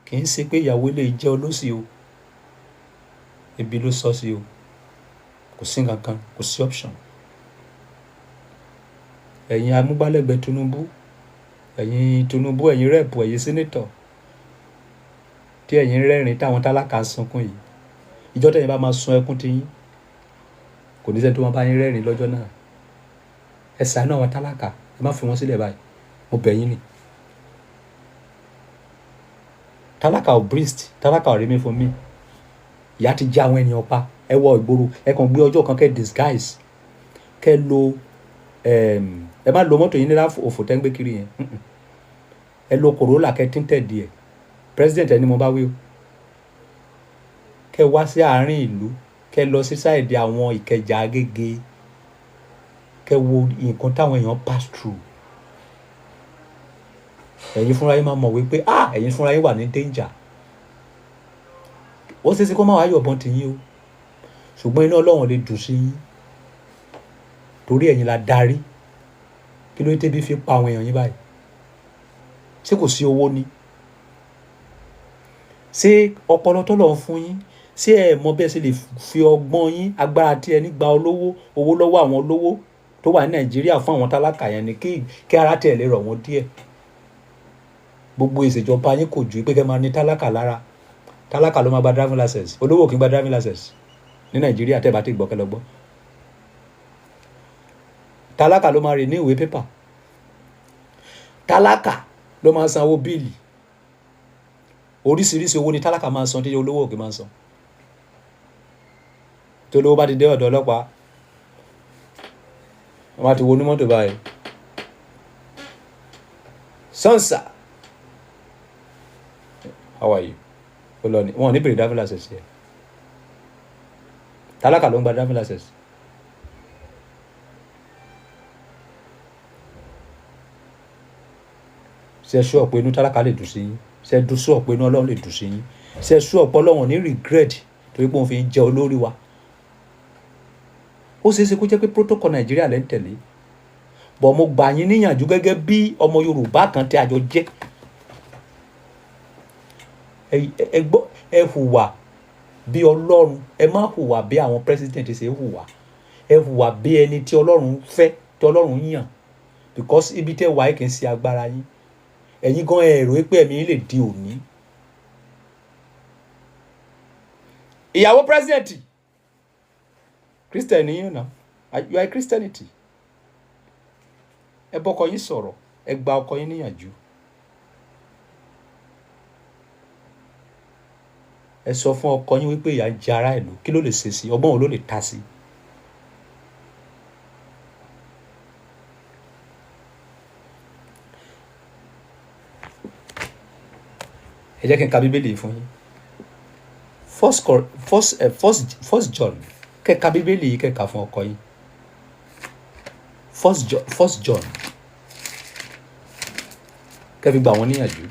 Kì í ṣe pé ìyàwó ilé jẹ́ olóṣì o. Ebi ló sọ sí o. Kò sí nǹkan kan, kò sí option. Ẹ̀yin amúgbálẹ́gbẹ̀ẹ́ Tinubu, ẹ̀yin Tinubu, ẹ̀yin rep, ẹ̀yin senator, tí ẹ̀yin rẹ́rìn táwọn tálákà ń sunkún yìí. Ìjọ tẹ̀yin bá máa sun ẹkún ti yín, kò ní sẹ́ni tó máa bá yín rẹ́rìn lọ́jọ́ náà. Ẹ ṣàánú àwọn tálákà, ẹ má fi wọ́n sílẹ̀ báyìí, mo bẹ̀ yín ni. Tálákà ò breast, tálákà ò rí mi fún mi. Ìyà ti jẹ àwọn ènìyàn pa. Ẹ wọ ìgboro, ẹ kàn gbé ọjọ́ kan, kẹ́ disguise, kẹ́ lo, ẹ má lo mọ́tò yín ní òfò tẹ́ ń gbé kiri yẹn. Ẹ lo Corolla, kẹ́ tinted díẹ̀. President, ẹni mo bá wí o, kẹ́ wá sí àárín ìlú, kẹ́ lọ sí side àwọn Ìkẹjà, Agége, kẹ́ wo nǹkan táwọn èèyàn pass through. Ẹ̀yin fúnra yín máa mọ̀ wípé, ah, ẹ̀yin fúnra yín wà ní danger. Ó ṣeé ṣe kó má wàá yọ̀bọ̀n tì yín o, ṣùgbọ́n inú Ọlọ́run lè dùn sí yín torí ẹ̀yin la darí. Kí ló dé bí fi pa àwọn èèyàn yín báyìí? Ṣé kò sí owó ni? Ṣé ọpọlọ tó lọ fún yín, ṣé ẹ mọ bí ẹ ṣe lè fi ọgbọ́n yín, agbára tí ẹ ní, gba olówó owó lọ́wọ́ àwọn olówó tó wà ní Nàìjíríà fún àwọn tálákà yẹn ni, kí ara tẹ̀ lè rọ̀ wọ́n díẹ̀? Gbogbo ìṣèjọba yín kò ju pé kẹ́ máa ní tálákà lára. Tálákà ló máa gba driving license, olówó kì í gba driving license ní Nàìjíríà. Tẹ́ bá ti gbọ́, kẹ́ lọ gbọ́. Tálákà ló máa rìn ní ìwé pépà, tálákà ló máa sanwó bill. Oríṣiríṣi owó ni tálákà máa san tí olówó kì í máa san. Tí olówó bá ti dé ọ̀dọ̀ ọlọ́pàá, wọ́n bá ti wo onímọ́tò báyìí, "Sansa, how are you?" Ó lọ ní wọn ò ní bèrè driving license yẹ. Tálákà ló ń gba driving license. Ṣe é sure pé inú tálákà lè dùn sí yín? Ṣe é sure pé inú Ọlọ́run lè dùn sí yín? Ṣe é sure pé Ọlọ́run ní regret torí pé òun fi ń jẹ olórí wa? Ó ṣeé ṣe kó jẹ́ pé protocol Nàìjíríà lẹ́ ń tẹ̀lé bọ̀. Mo gbà yín níyànjú gẹ́gẹ́ bí ọmọ Yorùbá kan tí a jọ jẹ́. Ẹ gbọ́, ẹ hùwà bí Ọlọ́run, ẹ má hùwà bí àwọn president ṣe hùwà. Ẹ hùwà bí ẹni tí Ọlọ́run fẹ́, tí Ọlọ́run yàn, because ibi tẹ́ wà yìí kì í ṣe agbára yín. Ẹ̀yin gan ẹ rò pé ẹ̀mí lè di òní. Ìyàwó president, Christian yín náà, you are a Christianity. Ẹ bọ́kọ yín sọ̀rọ̀, ẹ gba ọkọ yín níyànjú. Ẹ sọ fún ọkọ yín wípé ìyà ń jẹ ará ìlú. Kí ló lè ṣe sí? Ọgbọ́n wo ló lè ta sí? Ẹ jẹ́ kí n ka Bíbélì yìí fún yín. First Cor first uh, first First John. Kẹ́ ka Bíbélì yìí, kẹ́ ka fún ọkọ yín. First John, First John, kẹ́ fi gbà wọ́n níyànjú.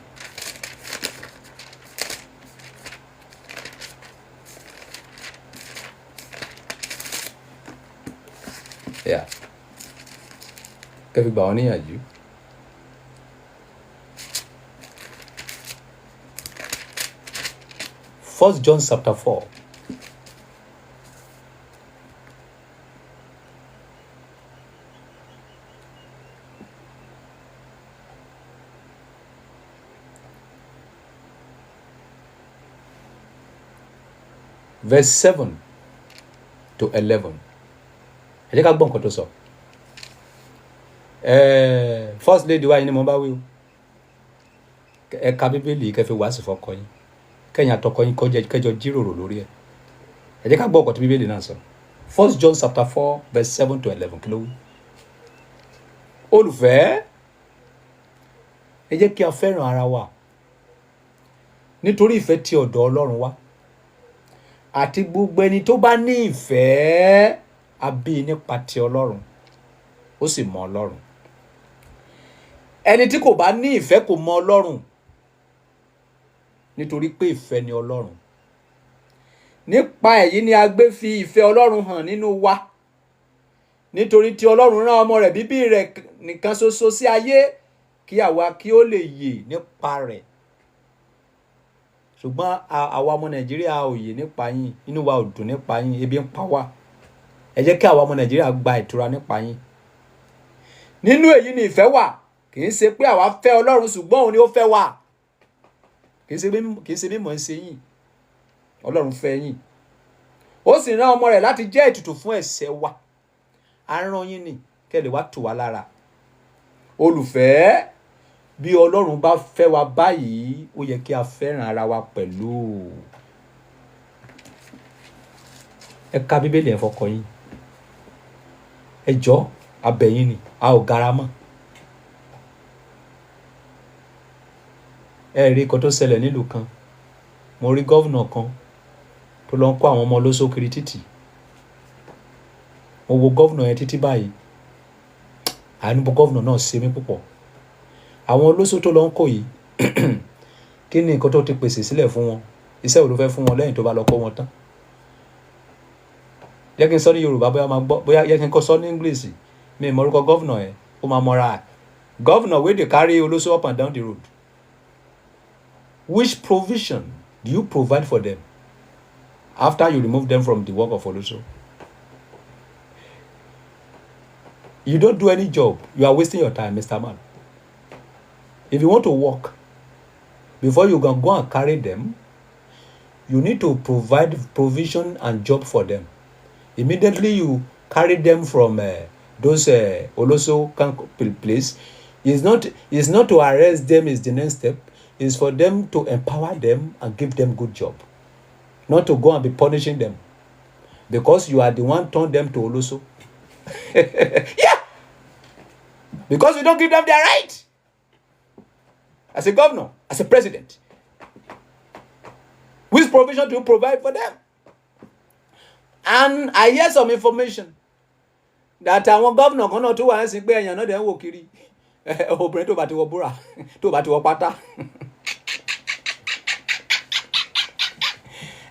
Yeah. Kẹ́ fi gbà wọ́n níyànjú. First John chapter 4. Verse 7 to 11. Ẹ jẹ́ ká gbọ́ nǹkan tó sọ. First Lady wa yìí ni mo bá wí o. Ẹ ka Bíbélì yìí, kẹ́ fi wàásù fọ́kọ yín. Kẹ́yìn àtọkọ yín kẹjọ jíròrò lórí ẹ̀. Ẹ jẹ́ ká gbọ́ nǹkan tí Bíbélì náà sọ. First John chapter 4 verse 7 to 11, kí ló wí? Olùfẹ́, ẹ jẹ́ kí a fẹ́ràn ara wa, nítorí ìfẹ́ ti ọ̀dọ̀ Ọlọ́run wá, àti gbogbo ẹni tó bá ní ìfẹ́, a bí nípa ti Ọlọ́run, ó sì mọ Ọlọ́run. Ẹni tí kò bá ní ìfẹ́ kò mọ Ọlọ́run, nítorí pé ìfẹ́ ni Ọlọ́run. Nípa èyí ni a gbé fi ìfẹ́ Ọlọ́run hàn nínú wa, nítorí tí Ọlọ́run rán ọmọ rẹ̀ bíbí rẹ̀ nìkan ṣoṣo sí ayé, kí àwa kí ó lè yè nípa rẹ̀. Ṣùgbọ́n àwa ọmọ Nàìjíríà ò yè nípa yín, inú wa ò dùn nípa yín, ebi ń pa wá. Ẹ jẹ́ kí àwa ọmọ Nàìjíríà gba ìtura nípa yín. Nínú èyí ni ìfẹ́ wà: kì í ṣe pé àwa fẹ́ Ọlọ́run, ṣùgbọ́n òun ni ó fẹ́ wa. Kì í ṣe mímọ̀ ń ṣe yín, Ọlọ́run fẹ́ yín, ó sì rán ọmọ rẹ̀ láti jẹ́ ètùtù fún ẹ̀ṣẹ̀ wa. A rán yín ni. Kẹ́ lè wá tù wá lára. Olùfẹ́, bí Ọlọ́run bá fẹ́ wa báyìí, ó yẹ kí a fẹ́ràn ara wa pẹ̀lú. Ẹ ka Bíbélì, ẹ fọkọ yín. Ẹ jọ abẹ̀yìn ni, a ò gara mọ́. Ẹ rí nǹkan tó ṣẹlẹ̀ nílùú kan. Mo rí governor kan tó lọ ń kó àwọn ọmọ olóṣó kiri títì. Mo wo governor yẹn títí báyìí, àánú bó governor náà ṣe mí púpọ̀. Àwọn olóṣó tó lọ ń kó yìí, kí ni nǹkan tó ti pèsè sílẹ̀ fún wọn? Iṣẹ́ wo ló fẹ́ fún wọn lẹ́yìn tó bá lọ kó wọn tán? Jẹ́ kí n sọ ní Yorùbá, bóyá máa gbọ́, bóyá jẹ́ kí n kọ́ sọ ní English. Mi ì mọ orúkọ governor yẹn, ó máa mọra ẹ̀. Governor wey dey carry olóṣó up and down the road, which provision do you provide for them after you remove them from the work of olóṣó? You don't do any job. You are wasting your time, Mr. Man. If you want to work, before you can go and carry them, you need to provide provision and job for them. Immediately you carry them from those oloso place, it's not to arrest them is the next step. It's for them to empower them and give them good job, not to go and be punishing them because you are the one turn them to oloso. Yeah, because you don't give them their right as a governor, as a president. Which provision do you provide for them? And I hear some information that àwọn governor kan náà tó wà ń sìn pé èèyàn náà dẹ̀ ń wò kiri, obìnrin tó bá ti wọ búra, tó bá ti wọ pátá.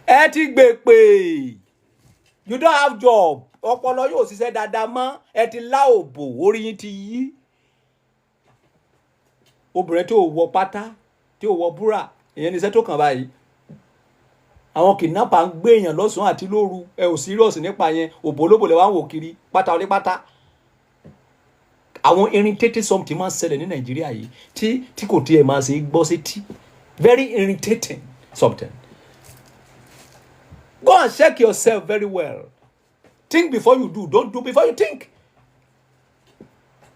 Ẹ ti gbè pé you don't have job, ọpọlọ yóò ṣiṣẹ́ dáadáa mọ́, ẹ ti lá òbò, orí yín ti yí. Obìnrin tó wọ pátá, tí ò wọ búra, ìyẹn ní iṣẹ́ tó kàn báyìí. Àwọn kidnapper ń gbé èèyàn lọ́sàn-án àti lóru, ẹ ò serious nípa yẹn. Òbò olóbò lẹ wá ń wò kiri, pátá oní pátá. Àwọn irritating something máa ń ṣẹlẹ̀ ní Nàìjíríà yìí tí kò tiẹ̀ máa ṣe gbọ́ sétí. Very irritating something. Go and check yourself very well. Think before you do. Don't do before you think.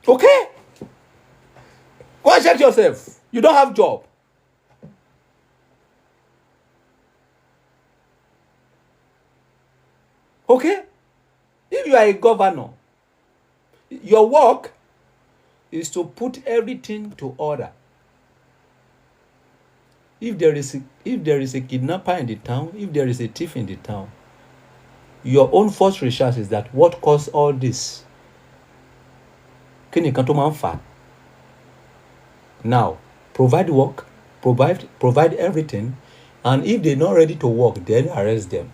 Okay, go and check yourself. You don't have job. Okay, if you are a governor, your work is to put everything to order. If there is a kidnapper in the town, if there is a thief in the town, your own first research is that what caused all this? Kí ni nǹkan tó máa ń fà á? Now provide work, provide everything, and if they not ready to work, then arrest them.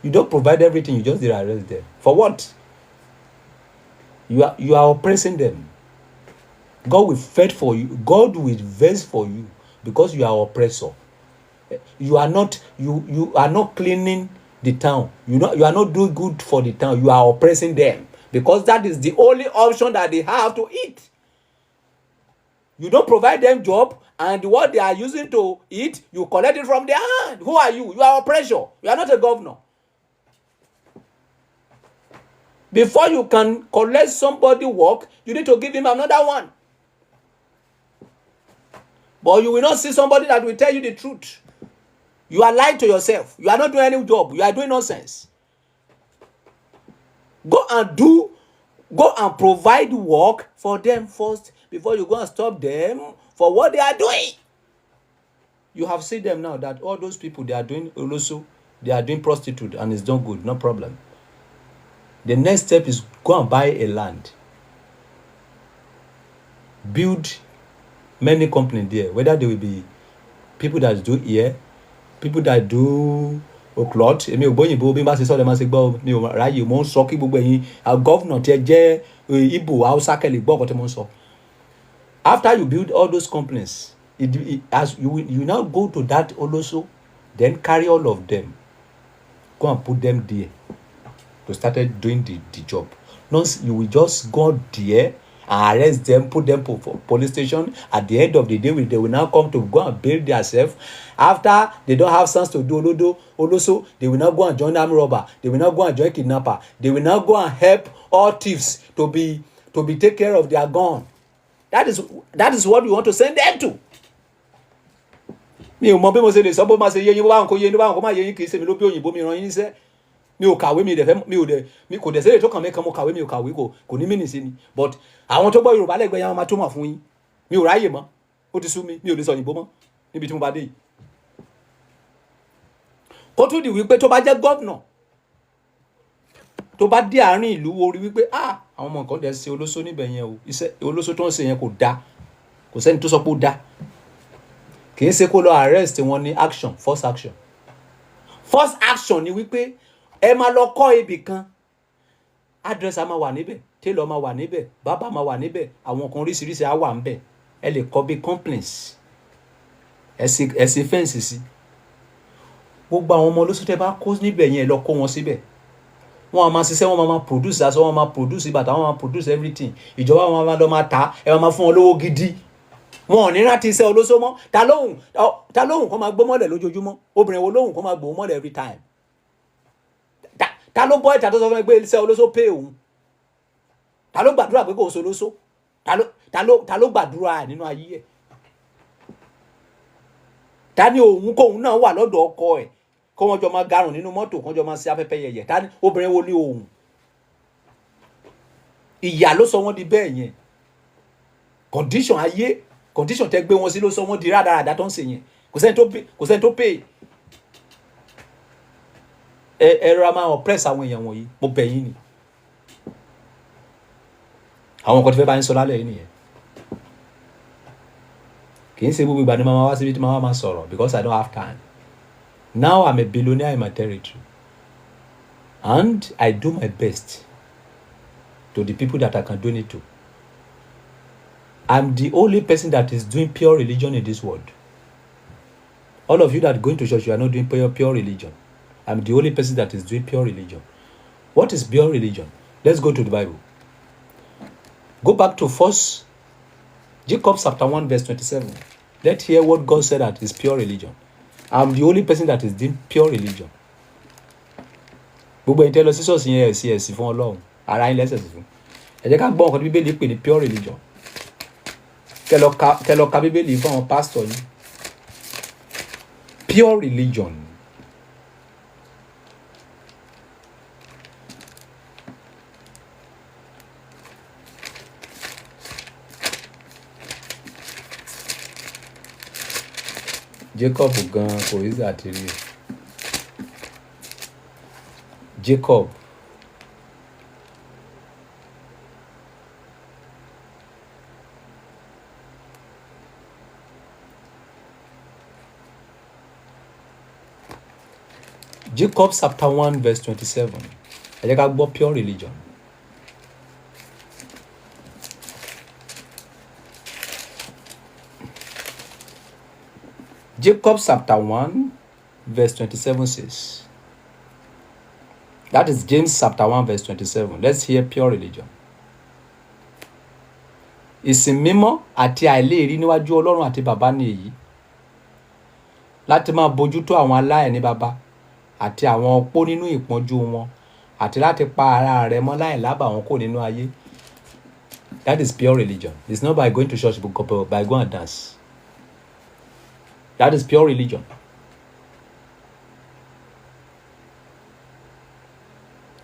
You don't provide everything, you just dey arrest them for what? You are oppressing them. God will fight for you. God will vex for you because you are oppressor. You are not cleaning the town. You are not doing good for the town. You are oppressing them because that is the only option that they have to eat. You don't provide them job, and what they are using to eat, you collect it from their hand. Who are you? You are oppressor. You are not a governor. Before you can collect somebody work, you need to give him another one. But you will not see somebody that will tell you the truth. You are lying to yourself. You are not doing any job. You are doing nonsense. Go and provide work for them first before you go and stop them for what they are doing. You have seen them now that all those people, they are doing oloso, they are doing prostitute, and it's not good, no problem. The next step is go and buy a land, build many company there, whether they will be people that do hair, people that do cloth. Èmi ò gbóyìnbó, bí n bá ṣe sọ lẹ máa ṣe gbọ́. Mi ò ráyè, mo ń sọ kí gbogbo ẹ̀yin governor tí ẹ jẹ́ Igbo, Hausa, kẹ́ lè gbọ́ ọ̀kan tí mo ń sọ. After you build all those companies, as you will, you now go to that oloso, then carry all of them, go and put them there to started doing the job. No, you will just go there and arrest them, put them for police station. At the end of the day, they will now come to go and bail themselves. After they don't have sense to do olodo oloso, they will now go and join armed robber. They will now go and join kidnapper. They will now go and help all thieves to be to be take care of their gun. That is what we want to send them to. Mi ò mọ bí mo ṣe lè sọ bó máa ṣe yé yín. Bó bá wọn kó yé yín, bó bá wọn kó má yé yín, kì í ṣe mi ló bí òyìnbó mi ràn yín níṣẹ́. Mi ò kàwé, mi ò dẹ̀ fẹ́, mi ò dẹ̀, mi kò dẹ̀ sẹ́yìn tó kàn mí kan. Mo kàwé, mi ò kàwé, kò ní mí sí mi, but àwọn tó gbọ́ Yorùbá lẹ́gbẹ̀ẹ́ yẹn, wọ́n máa túmọ̀ fún yín. Mi ò ráyè mọ́, ó ti sú mi, mi ò lè sọ òyìnbó mọ́ níbi tí mo bá dé yìí. Kó tún di wípé tó bá jẹ́ governor, tó bá dé àárín ìlú, wo rí wípé, ah, àwọn ọmọ nǹkan dẹ̀ ṣe olóṣó níbẹ̀ yẹn o, iṣẹ́ olóṣó tó ń ṣe yẹn kò dáa, kò sẹ́ni tó sọ pé ó dáa. Kì í ṣe kó lọ arrest wọn ní action. First action, first action ni wípé ẹ máa lọ kọ́ ibì kan. Hairdresser máa wà níbẹ̀, tailor máa wà níbẹ̀, barber máa wà níbẹ̀, àwọn kan oríṣiríṣi á wà níbẹ̀. Ẹ lè kọ́ bí companies, ẹ ṣe fence sí. Gbogbo àwọn ọmọ olóṣó tẹ́ bá kó níbẹ̀ yẹn, ẹ lọ kó wọn síbẹ̀. Wọ́n á máa ṣiṣẹ́, wọ́n máa produce aṣọ, wọ́n máa produce bàtà, wọ́n máa produce everything. Ìjọba wọn máa lọ máa ta, ẹ máa fún wọn lówó gidi. Wọn ò ní rántí iṣẹ́ olóṣó mọ́. Ta lóhùn kó máa gbó mọ́lẹ̀ lójoojúmọ́? Obìnrin wo lóhùn kó máa gbó mọ́lẹ̀ every time? Ta ló bọ́ ìta tó sọ fún mi pé iṣẹ́ olóṣó pé òun? Ta ló gbàdúrà pé kò ń ṣe olóṣó? Ta ló gbàdúrà nínú ayé ẹ̀? Ta ni òun kóun náà wà lọ́dọ̀ ọkọ ẹ̀, kó wọ́n jọ máa garùn nínú mọ́tò, kó wọ́n jọ máa ṣe afẹ́fẹ́ yẹ̀yẹ̀? Ta ni? Obìnrin wo ni òun? Ìyà ló sọ wọ́n di bẹ́ẹ̀ yẹn. Condition ayé, condition tẹ́ gbé wọn sí ló sọ wọ́n di rádaràda tó ń ṣe yẹn. Kò sẹ́ni tó pay. Ẹ rọra máa oppress àwọn èèyàn wọ̀nyí, mo bẹ̀ yín ni. Àwọn nǹkan tí fẹ́ bá yín sọ lálẹ́ yìí nìyẹn. Kì í ṣe gbogbo ìgbà ni màá wá síbi tí màá wá máa sọ̀rọ̀, because I don't have time now. I'm a billionaire in my territory and I do my best to the people that I can donate to. I'm the only person that is doing pure religion in this world. All of you that going to church, you are not doing pure religion. I'm the only person that is doing pure religion. What is pure religion? Let's go to the Bible. Go back to First Jacob chapter 1 verse 27. Let's hear what God said that is pure religion. I'm the only person that is doing pure religion. Gbogbo ẹ̀yin tẹ́ lọ sí ṣọ́ọ̀ṣì yẹn, ẹ̀sìn fún Ọlọ́run, ara yín lẹ́sẹ̀ sí fún. Ẹ jẹ́ ká gbọ́ nǹkan tí Bíbélì pè ní pure religion. Kẹ́ lọ ka Bíbélì fún àwọn pásítọ̀ yín. Pure religion. Jacob gan kò rí àti rí. Jacob. Jacob chapter 1 verse 27. Ẹ jẹ́ ká gbọ́ pure religion. Jacob chapter 1 verse 27 says, that is James chapter 1 verse 27. Let's hear pure religion. Ìsìn mímọ́ àti àìléèrí níwájú Ọlọ́run àti bàbá ni èyí: láti máa bójútó àwọn aláìní bàbá àti àwọn opó nínú ìpọ́njú wọn, àti láti pa ara rẹ̀ mọ́ láì lábàwọ́n kò nínú ayé. That is pure religion. It's not by going to church, but by go and dance. That is pure religion.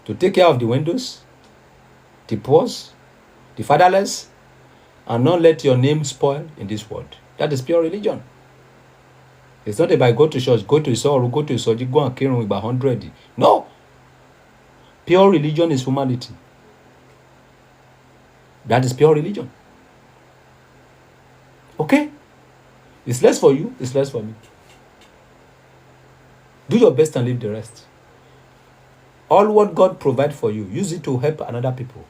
To take care of the widows, the poor, the fatherless, and not let your name spoil in this world. That is pure religion. It's not about go to church, go to ìsọ̀rù, go to ìsọjí, go and kírun ìgbà 100. No. Pure religion is humanity. That is pure religion. Okay? It's less for you, it's less for me. Do your best and leave the rest. All what God provide for you, use it to help another people.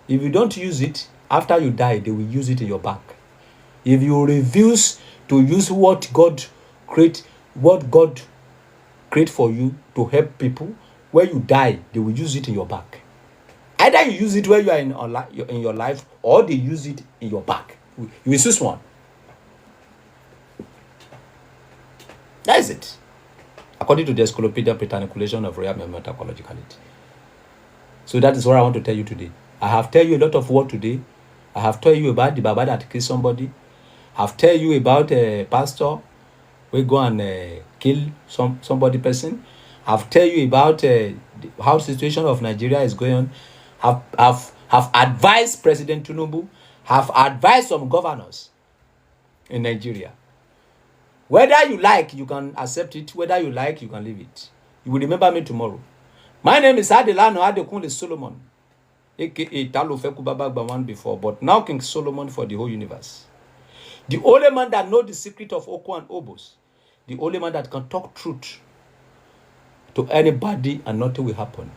If you don't use it, after you die, they will use it in your back. If you refuse to use what God create for you to help people, when you die, they will use it in your back. Either you use it when you are in your life, or they use it in your back. You will choose one. That is it. According to the Encyclopedia Britannica of Royal Metacologicality. So that is what I want to tell you today. I have tell you a lot of word today. I have tell you about the baba that kill somebody. I have tell you about a pastor wey go and kill somebody person. I've tell you about how situation of Nigeria is going on. Have advised President Tinubu, have advised some governors in Nigeria. Whether you like, you can accept it. Whether you like, you can leave it. You will remember me tomorrow. My name is Adelano Adekunle Solomon, aka Talofeku Baba one before, but now King Solomon for the whole universe. The only man that know the secret of Oko and Obos, the only man that can talk truth to anybody and nothing will happen.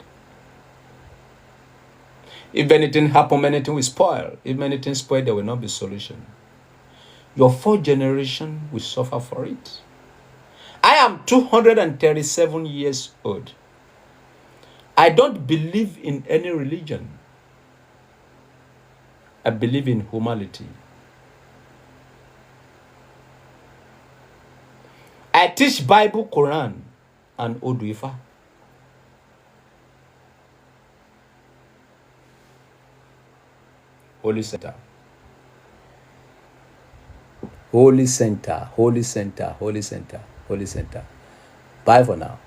If anything happen, anything will spoil. If anything spoil, there will not be solution. Your fourth generation will suffer for it. I am 237 years old. I don't believe in any religion. I believe in humanity. I teach Bible, Quran, and Odu Ifa. Holy Center. Holy Center, Holy Center, Holy Center, Holy Center. Bye for now.